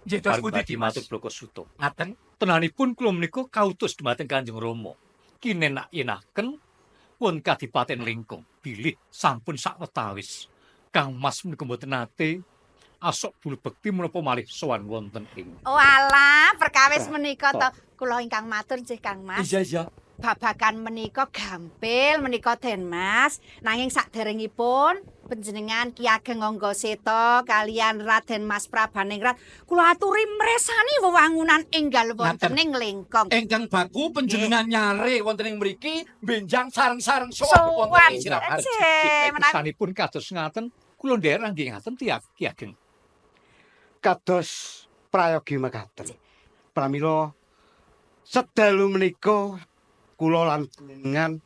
Nggih, terus pundi, Paribadi Mas? matur Bloko Suto. Ngaten. Tenanipun kula menika kautus dumateng Kanjeng Rama. Kinenak yenaken pun Kadipaten Lengkong bilih sampun sawetawis. Kang Mas menika mboten nate asok bulu bekti menapa malih sowan wonten ing. Oh alah, perkawis menika to kula ingkang matur nggih Kang Mas. Iya, iya. Babagan menika gampil menika Den Mas. Nanging saderengipun panjenengan Ki Ageng Anggaseta kalian Raden Mas Prabaningrat kula aturi mresani wewangunan enggal wonten ing Lengkong. Ingkang baku panjenengan nyare wonten ing mriki benjang sareng-sareng sowan wonten ing Siraparjo. Menawi Kesanipun kados ngaten, kula nderek nggih ngaten tiyang Ki Ageng. Kados prayogi mekaten. Pramila sedalu menika kula lan panjenengan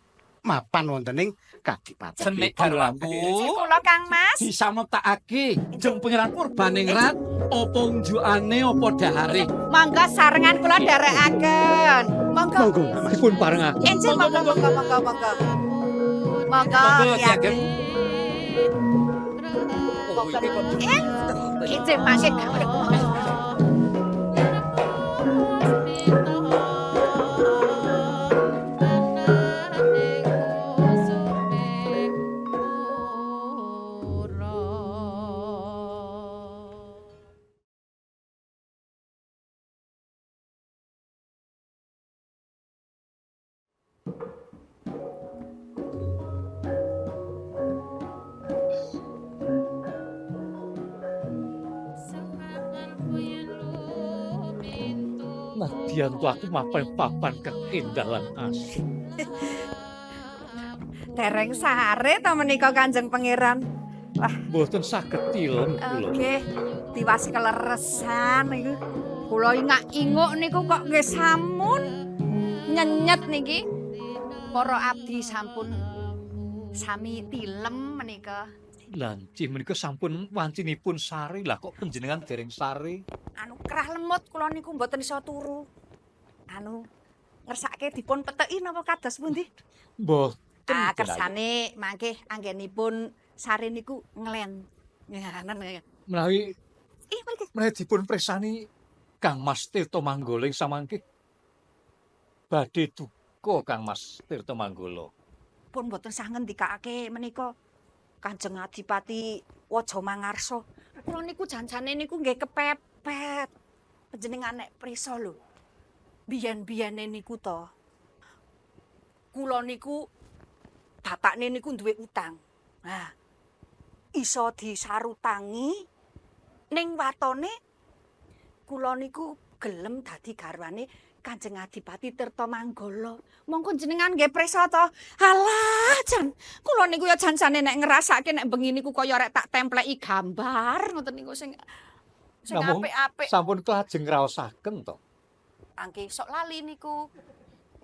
mapan wonten ing kadipaten. Senik garwaku. Kula Kang Mas. Disameptakake jeng Pangeran Purbaningrat apa unjukane apa dahare. Monggo sarengan kula nderekaken. Monggo. Dipun parengaken. Enjing monggo monggo monggo monggo. Monggo Monggo, Ki Ki Ageng. Ageng. Enjing mangke gawe. Nadyan to aku mapan papan kang endah lan asik. Dereng sare to menika Kanjeng Pangeran. Wah, Mboten saged tilem kula. nggih, tiwas keleresan niku. Kula ingak-inguk niku kok nggih samun nyenyet niki. Para abdi sampun sami tilem menika. Lan cih menika sampun wancinipun sare lah kok panjenengan dereng sare. Anu kerah lemut kula niku mboten iso turu. Anu ngersake dipun peteki napa kados pundi? Mboten. Ah, kersane mangke anggenipun sare niku nglen. Nganen. Menawi Ih, mriki. menawi dipun presani Kang Mas Tirta Manggala ing samangke badhe duka Kang Mas Tirta Manggala. Pun mboten sah ngendikake menika Kanjeng Adipati Waja Mangarsa. Kula niku janjane niku nggih kepepet. Panjenengan nek prisa lho. Biyen-biyene niku to. Kula niku bapakne niku duwe utang. Nah, iso disarutangi ning watone kula niku gelem dadi garwane Kanjeng Adipati Tirta Manggala. Monggo jenengan nggih prisa to. Alah, jan kula niku ya janjane nek ngrasake nek bengi niku kaya rek tak templeki gambar ngoten niku sing sing Namung apik-apik. Sampun kelajeng ngraosaken to. Angke sok lali niku.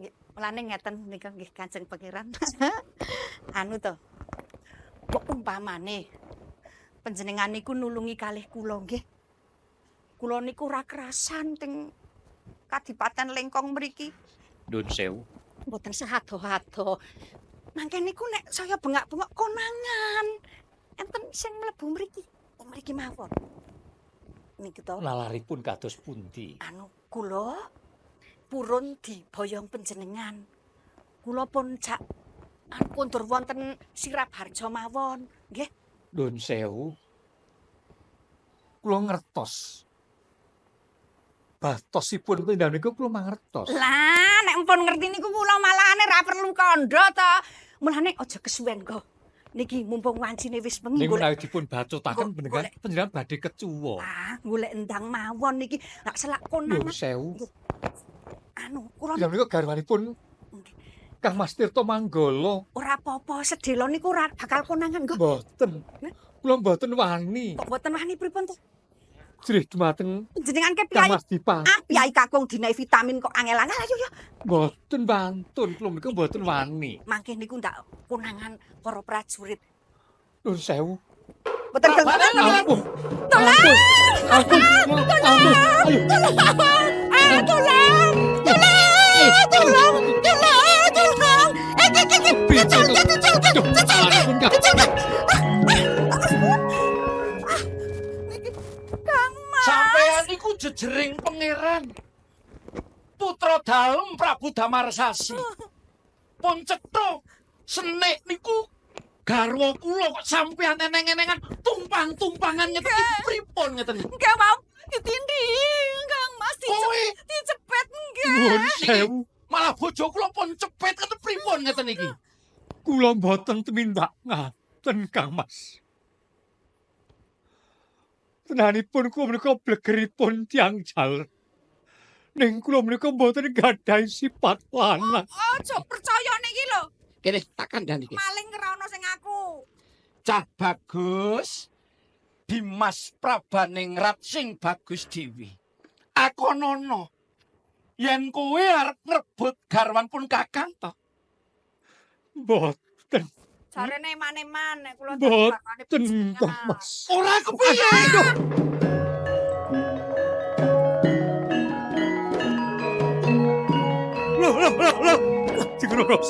Nggih, mulane ngeten nika nggih Kanjeng Pangeran. Anu to. Kok umpamane panjenengan niku nulungi kalih kula nggih. Kula niku ora kerasan teng Kadipaten Lengkong mriki. Nuwun sewu. Mboten sehado-hado. Mangke niku nek saya bengak-bengok konangan. Enten sing mlebu mriki. Mriki mawon. Niki to. Nalaripun kados pundi? Anu kula purun diboyong panjenengan. Kula pun jak anu kondur wonten Sirap Harja mawon, nggih. Nuwun sewu. Kula ngertos. Batosipun tindak niku kula mangertos. Lah, nek empun ngerti niku kula malahane ra perlu kandha to. Mulane aja kesuwen kok. Niki mumpung wancine wis bengi Ning golek menawi dipun bacutaken panjenengan badhe kecuwa. ah, golek endang mawon niki. Lak selak konangan. Nuwun sewu. Anu, kula Tindak niku garwanipun Kang Mas Tirta Manggala. ora apa-apa sedhela niku ora bakal konangan kok. Mboten. Kula mboten wani. Kok mboten wani pripun to? Jrih dumateng Jenengan ke Kang piyai. Mas Dipa. Ah, piyai kakung dinai vitamin kok angel-angel ayo ya. Mboten wantun, kula menika mboten wani. Mangke niku ndak konangan para prajurit. Nuwun sewu. Mboten gelem. Ampun. Tolong! Ampun. Ampun. Ayo. Tolong! Ah, tolong! Tolong! Tolong! Tolong! Tolong! Eh, eh, eh, eh, keculke, keculke, keculke, keculke. Kang Mas. Sampeyan iku jejering pangeran. Putra dalem Prabu Damarsasi. Pun cetha senik niku garwa kula kok sampeyan eneng-enengan tumpang-tumpangan ngeten iki pripun ngeten iki? Nggih, mau ditindhi, Kang Mas dicepet nggih. Nuwun sewu. Malah bojo kula pun cepet ngeten pripun ngeten iki? Kula mboten tumindak ngaten Kang Mas. Tenanipun kula menika blegeripun tiyang jaler. Ning kula menika mboten gadhahi sifat lanang. Aja percaya niki lho. Kene tak kandhani iki. Maling ora ono sing aku. Cah bagus. Dimas Prabaningrat sing bagus dhewe. Akonono. Yen kowe arep ngrebut garwan pun kakang to. Mboten. Jarene eman-eman nek kula Mboten Kang Mas. Ora kepiye. Loh, loh, loh, loh. Jeneng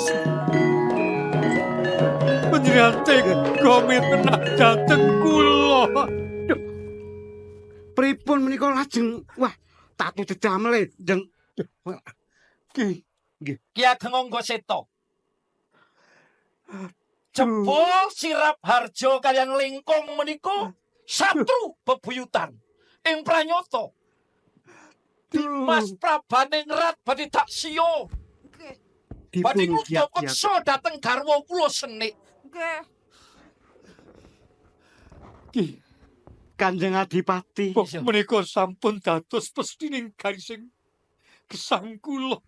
Panjenengan tega mitnah dhateng kula. Pripun menika lajeng wah tatu dedamele jeng Ki nggih. Ki Ageng Anggaseta. Jebul Sirap Harjo kaliyan Lengkong menika satru bebuyutan ing pranyata. Dimas Prabaningrat badhe dak siya. Badhe Dipun kula kiat-kiat. peksa dhateng garwa kula senik. Nggih. Ki Kanjeng Adipati. Menika sampun dados pestining garising gesang kula.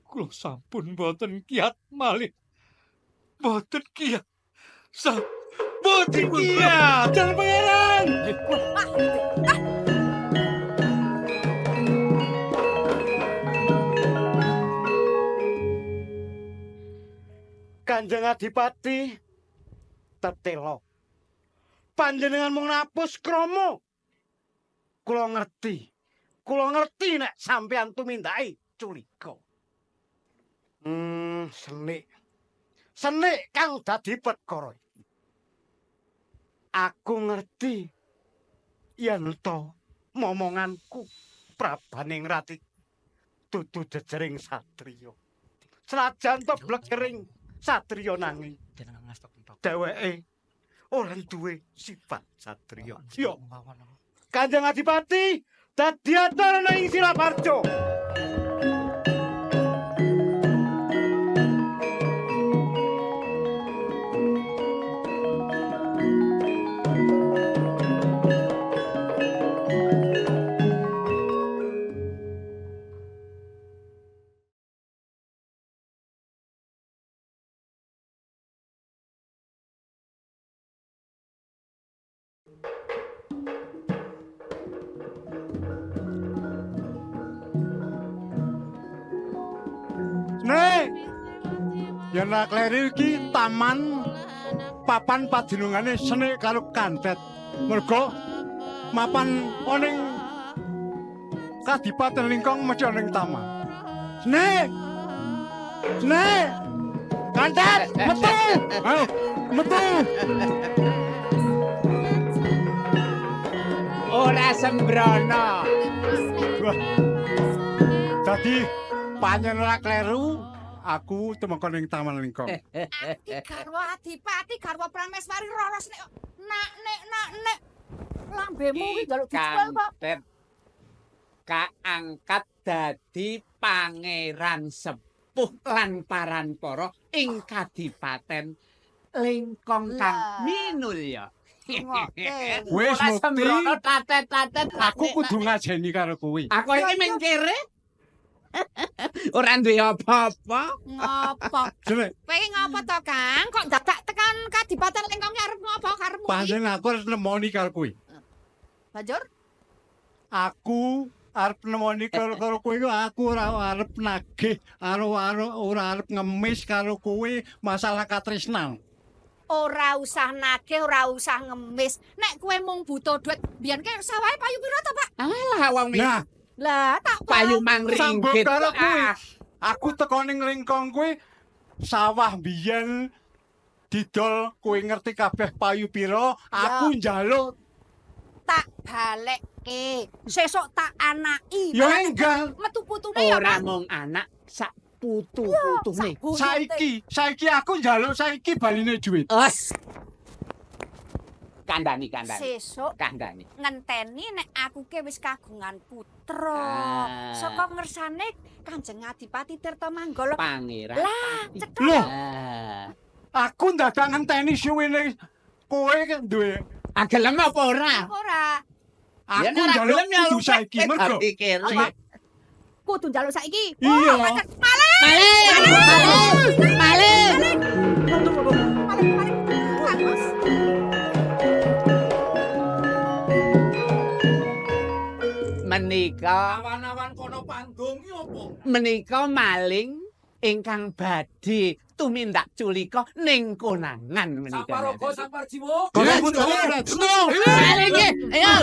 Kula sampun mboten kiat malih. Mboten kiat. Mboten kiat. Jangan pangeran. Kanjeng Adipati tetelo. Panjenengan mung napus krama. Kula ngerti. Kula ngerti nek sampeyan tumindake culika. Senik. Senik kang dadi perkara iki. Aku ngerti yen to momonganku Prabaning Rati dudu jejering satriya. Senajan to blegering satriya nanging dheweke ora duwe sifat satriya. Yo. Kanjeng Adipati dadi atur ana ing Silaparjo. Nek, yen ora kleru iki taman papan padunungane Senik karo Kantet. Mergo mapan ana ing Kadipaten Lingkong mesti ana ing taman. Senik! Senik! Kantet, metu! Ayo, metu! Ora sembrono. Wah. Dadi pancen ora kleru, aku tumeka ning Taman Lingkong. Iki garwa Adipati, garwa Prameswari roros nek nak nek nak nek lambemu iki njaluk dijual kok. Kantet kaangkat dadi pangeran sepuh lan paranpara ing Kadipaten Lingkong kang minulya. Wis Ora mukti. sembrono tatet-tatet. Aku kudu ngajeni karo kowe. Aku iki ming kere. Ora duwe apa-apa. Ngopo? Senik, Kowe iki ngopo to, Kang? Kok dadak tekan Kadipaten Lingkong ki arep ngopo karepmu iki? pancen aku arep nemoni karo kowe. Banjur Aku arep nemoni karo karo kowe iku aku ora arep nagih, ora arep ngemis karo kowe masalah katresnan. ora usah nagih, ora usah ngemis. Nek kowe mung butuh duit, biyen ke sawahe payu piro to, Pak? Alah wong Nah, Lah, tak payu mang sambung ringgit. karo kowe. Ah, Aku teko ning Lingkong kowe sawah biyen didol kowe ngerti kabeh payu piro, aku njaluk tak balekke. Sesuk tak anaki. ya enggal. Metu putune ya, Ora Pak. mung anak sak putu-putune. Saiki aku njaluk saiki baline duit. Os. Kandhani, kandhani. Sesuk Kandhani. ngenteni nek aku ke wis kagungan putra. Ah. Saka ngersane Kanjeng Adipati Tirta Manggala. Pangeran. Lah, cetha. Loh, Ah. aku ndadak ngenteni suwene kowe duwe. Ah gelem apa ora? Ora. Ya, Aku nek ora njaluk gelem ya kudu lupa, saiki eh, mergo. dadi kere. Sik, Kudu njaluk saiki. Iya. Oh, pancen. Maling. Maling! Maling! Maling, maling. Bagus. Menika Awan-awan kono panggung iki apa? menika maling ingkang badhe tumindak culika ning konangan menika. Samparaga samparjiwa. Kono putu. Maling iki, ayo.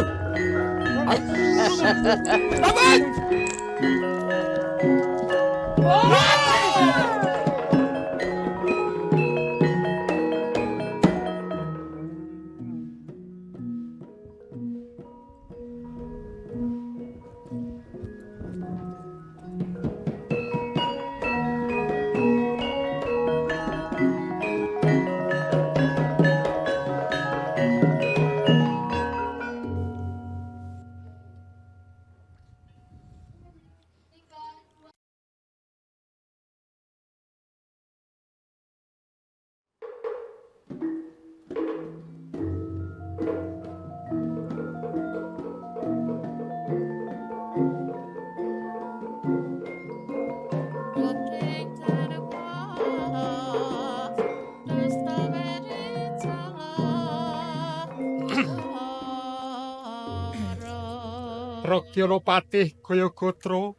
Rakyalapatih Kaya Gatra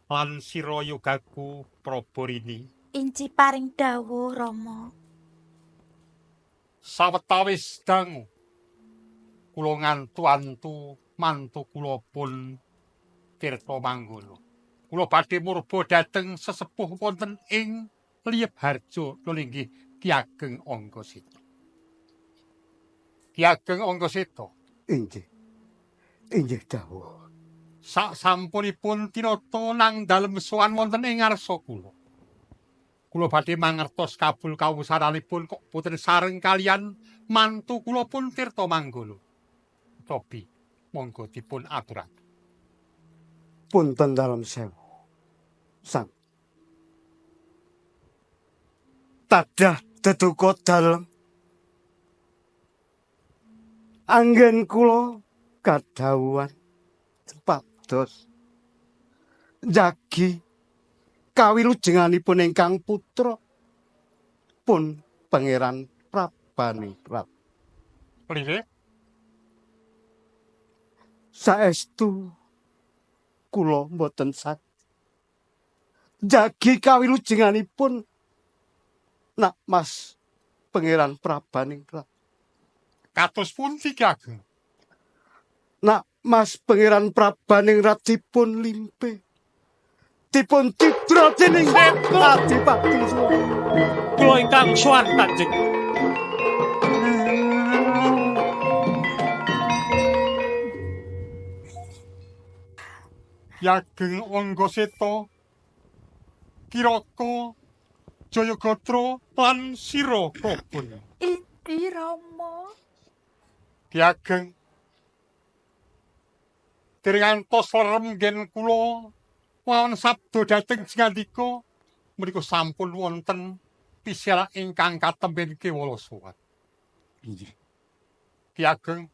lan sira yogaku Prabarini. Inci paring dawuh Rama. Sawetawis dangu kula ngantu-antu Mantu kula pun Tirta Manggala. Kula badhe murba dhateng sesepuh wonten ing Liyebharja lelinggih Ki Ageng Anggaseta. Ki Ageng Anggaseta. Inggih. Inggih dawuh. Sak sampunipun tinata nang dalem sowan wonten ing ngarsa kula. Kula badhe mangertos kabul kawusananipun kok boten sareng kalian mantu kula pun Tirta Manggala. Tobi monggo dipun aturaken. Punten dalem sewu. Sang. Tadah deduka dalem. Anggen kula kadhawuhan pados njagi kawilujenganipun ingkang putra pun Pangeran Prabaningrat. Lire? Saestu kula mboten saged njagi kawilujenganipun Nak Mas Pangeran Prabaningrat. Kados pundi Ki Ageng? Nak Mas Pangeran Prabaningrat dipun limpe, dipun cidra dening Adipati Sura. Kula ingkang sowan Kanjeng. Ki Ageng Anggaseta, Kiraka, Jayagatra lan Sira Prabun. Iki Rama. Ki Ageng, dereng antos lerem nggen kula wawan sabda dhateng jengandika menika sampun wonten pisalah ingkang katemben kewala sowan. Inggih. Ki Ageng,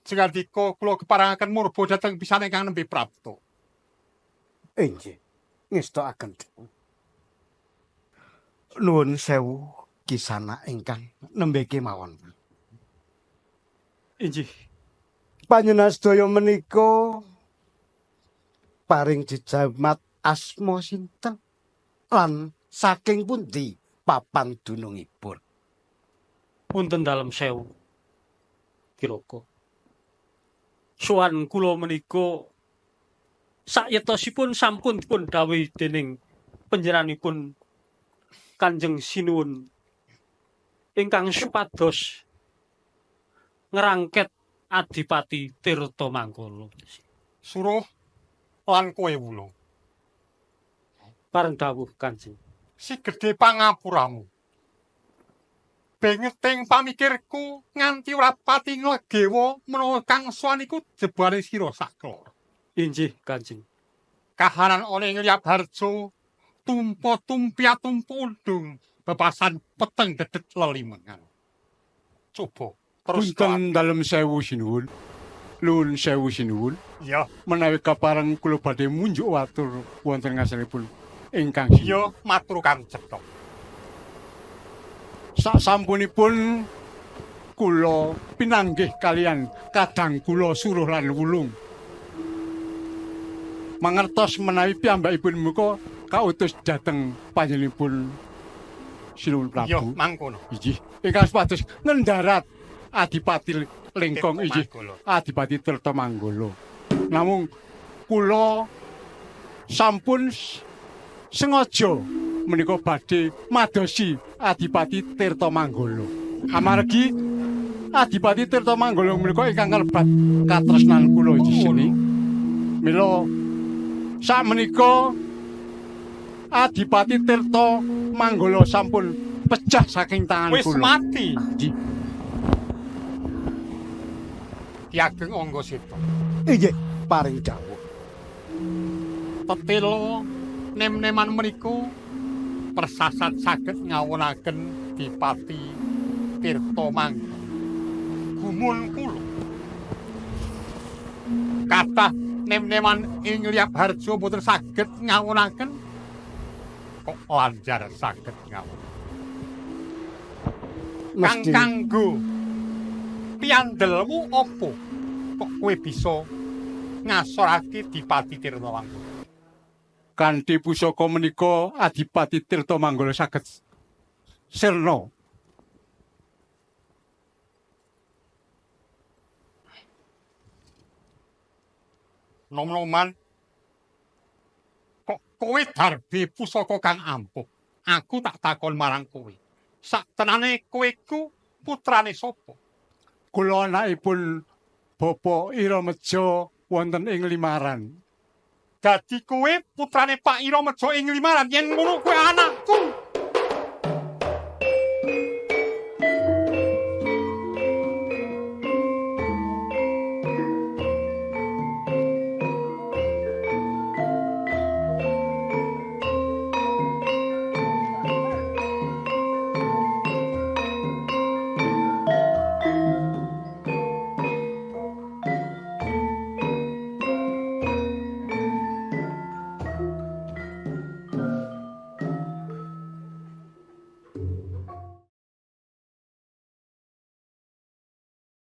jengandika kula keparengaken murba dhateng pisan ingkang nembe prapta. Inggih, ngestokaken dawuh. Nuwun sewu kisana ingkang nembe kemawon. Inggih. Panjenengan sedaya menika paring jejamat asma sinten lan saking pundi papan dunungipun? Punten dalem sewu Kiraka. Sowan kula menika sakyetosipun sampun dipun dawuhi dening panjenenganipun Kanjeng Sinuwun ingkang supados ngrangket Adipati Tirta Manggala. Suruh lan kowe wulung. Pareng dawuh Kanjeng. Si gedhe pangapuramu. Bengeting pamikirku nganti ora pati nglegewa menawa kang sowan iku jebane sira sakloro. Inggih Kanjeng. Kahanan ana ing Liyabharja tumpa tumpia tumpu undung bebasan peteng dedet lelimengan. Coba terus punten dalem sewu sinuwun. Nuwun sewu sinuwun. Iya, menawi kapareng kula badhe munjuk watur wonten ngarsanipun ingkang sinuwun. Iya, matur kang cetha. Sak sampunipun kula pinanggih kalian kadang kula Suruh lan Wulung. Mangertos menawi piyambakipun muka kautus dhateng panjenenganipun Sinuwun Prabu. Iya, mangkono. Inggih, ingkang supados ngendarat Adipati Lengkong inggih Adipati Tirta Manggala. Namung kula sampun sengaja menika badhe madosi Adipati Tirta Manggala. Amargi Adipati Tirta Manggala menika ingkang ngrebat katresnan kula inggih seni. Mila sakmenika Adipati Tirta Manggala sampun pecah saking tangan kula. Wis mati. Inggih. Ki Ageng Anggaseta. Inggih, paring dawuh. Tetela nem-neman menika persasat saged ngawonaken Dipati Tirta Manggala. Gumun kula. Kathah nem-neman ing Liyabharja boten saged ngawonaken kok lanjar saged ngawon. Kang kanggo piandelmu apa kok kowe bisa ngasorake Dipati Tirta Manggala? Kanthi pusaka menika Adipati Tirta Manggala saged sirna. nom-noman. Kok kowe darbe pusaka kang ampuh. Aku tak takon marang kowe. Sak tenane kowe ku putrane sapa? Kula anakipun Bapak Ira Meja wonten ing Limaran. Dadi kowe putrane Pak Ira Meja ing Limaran, yen ngono kowe anak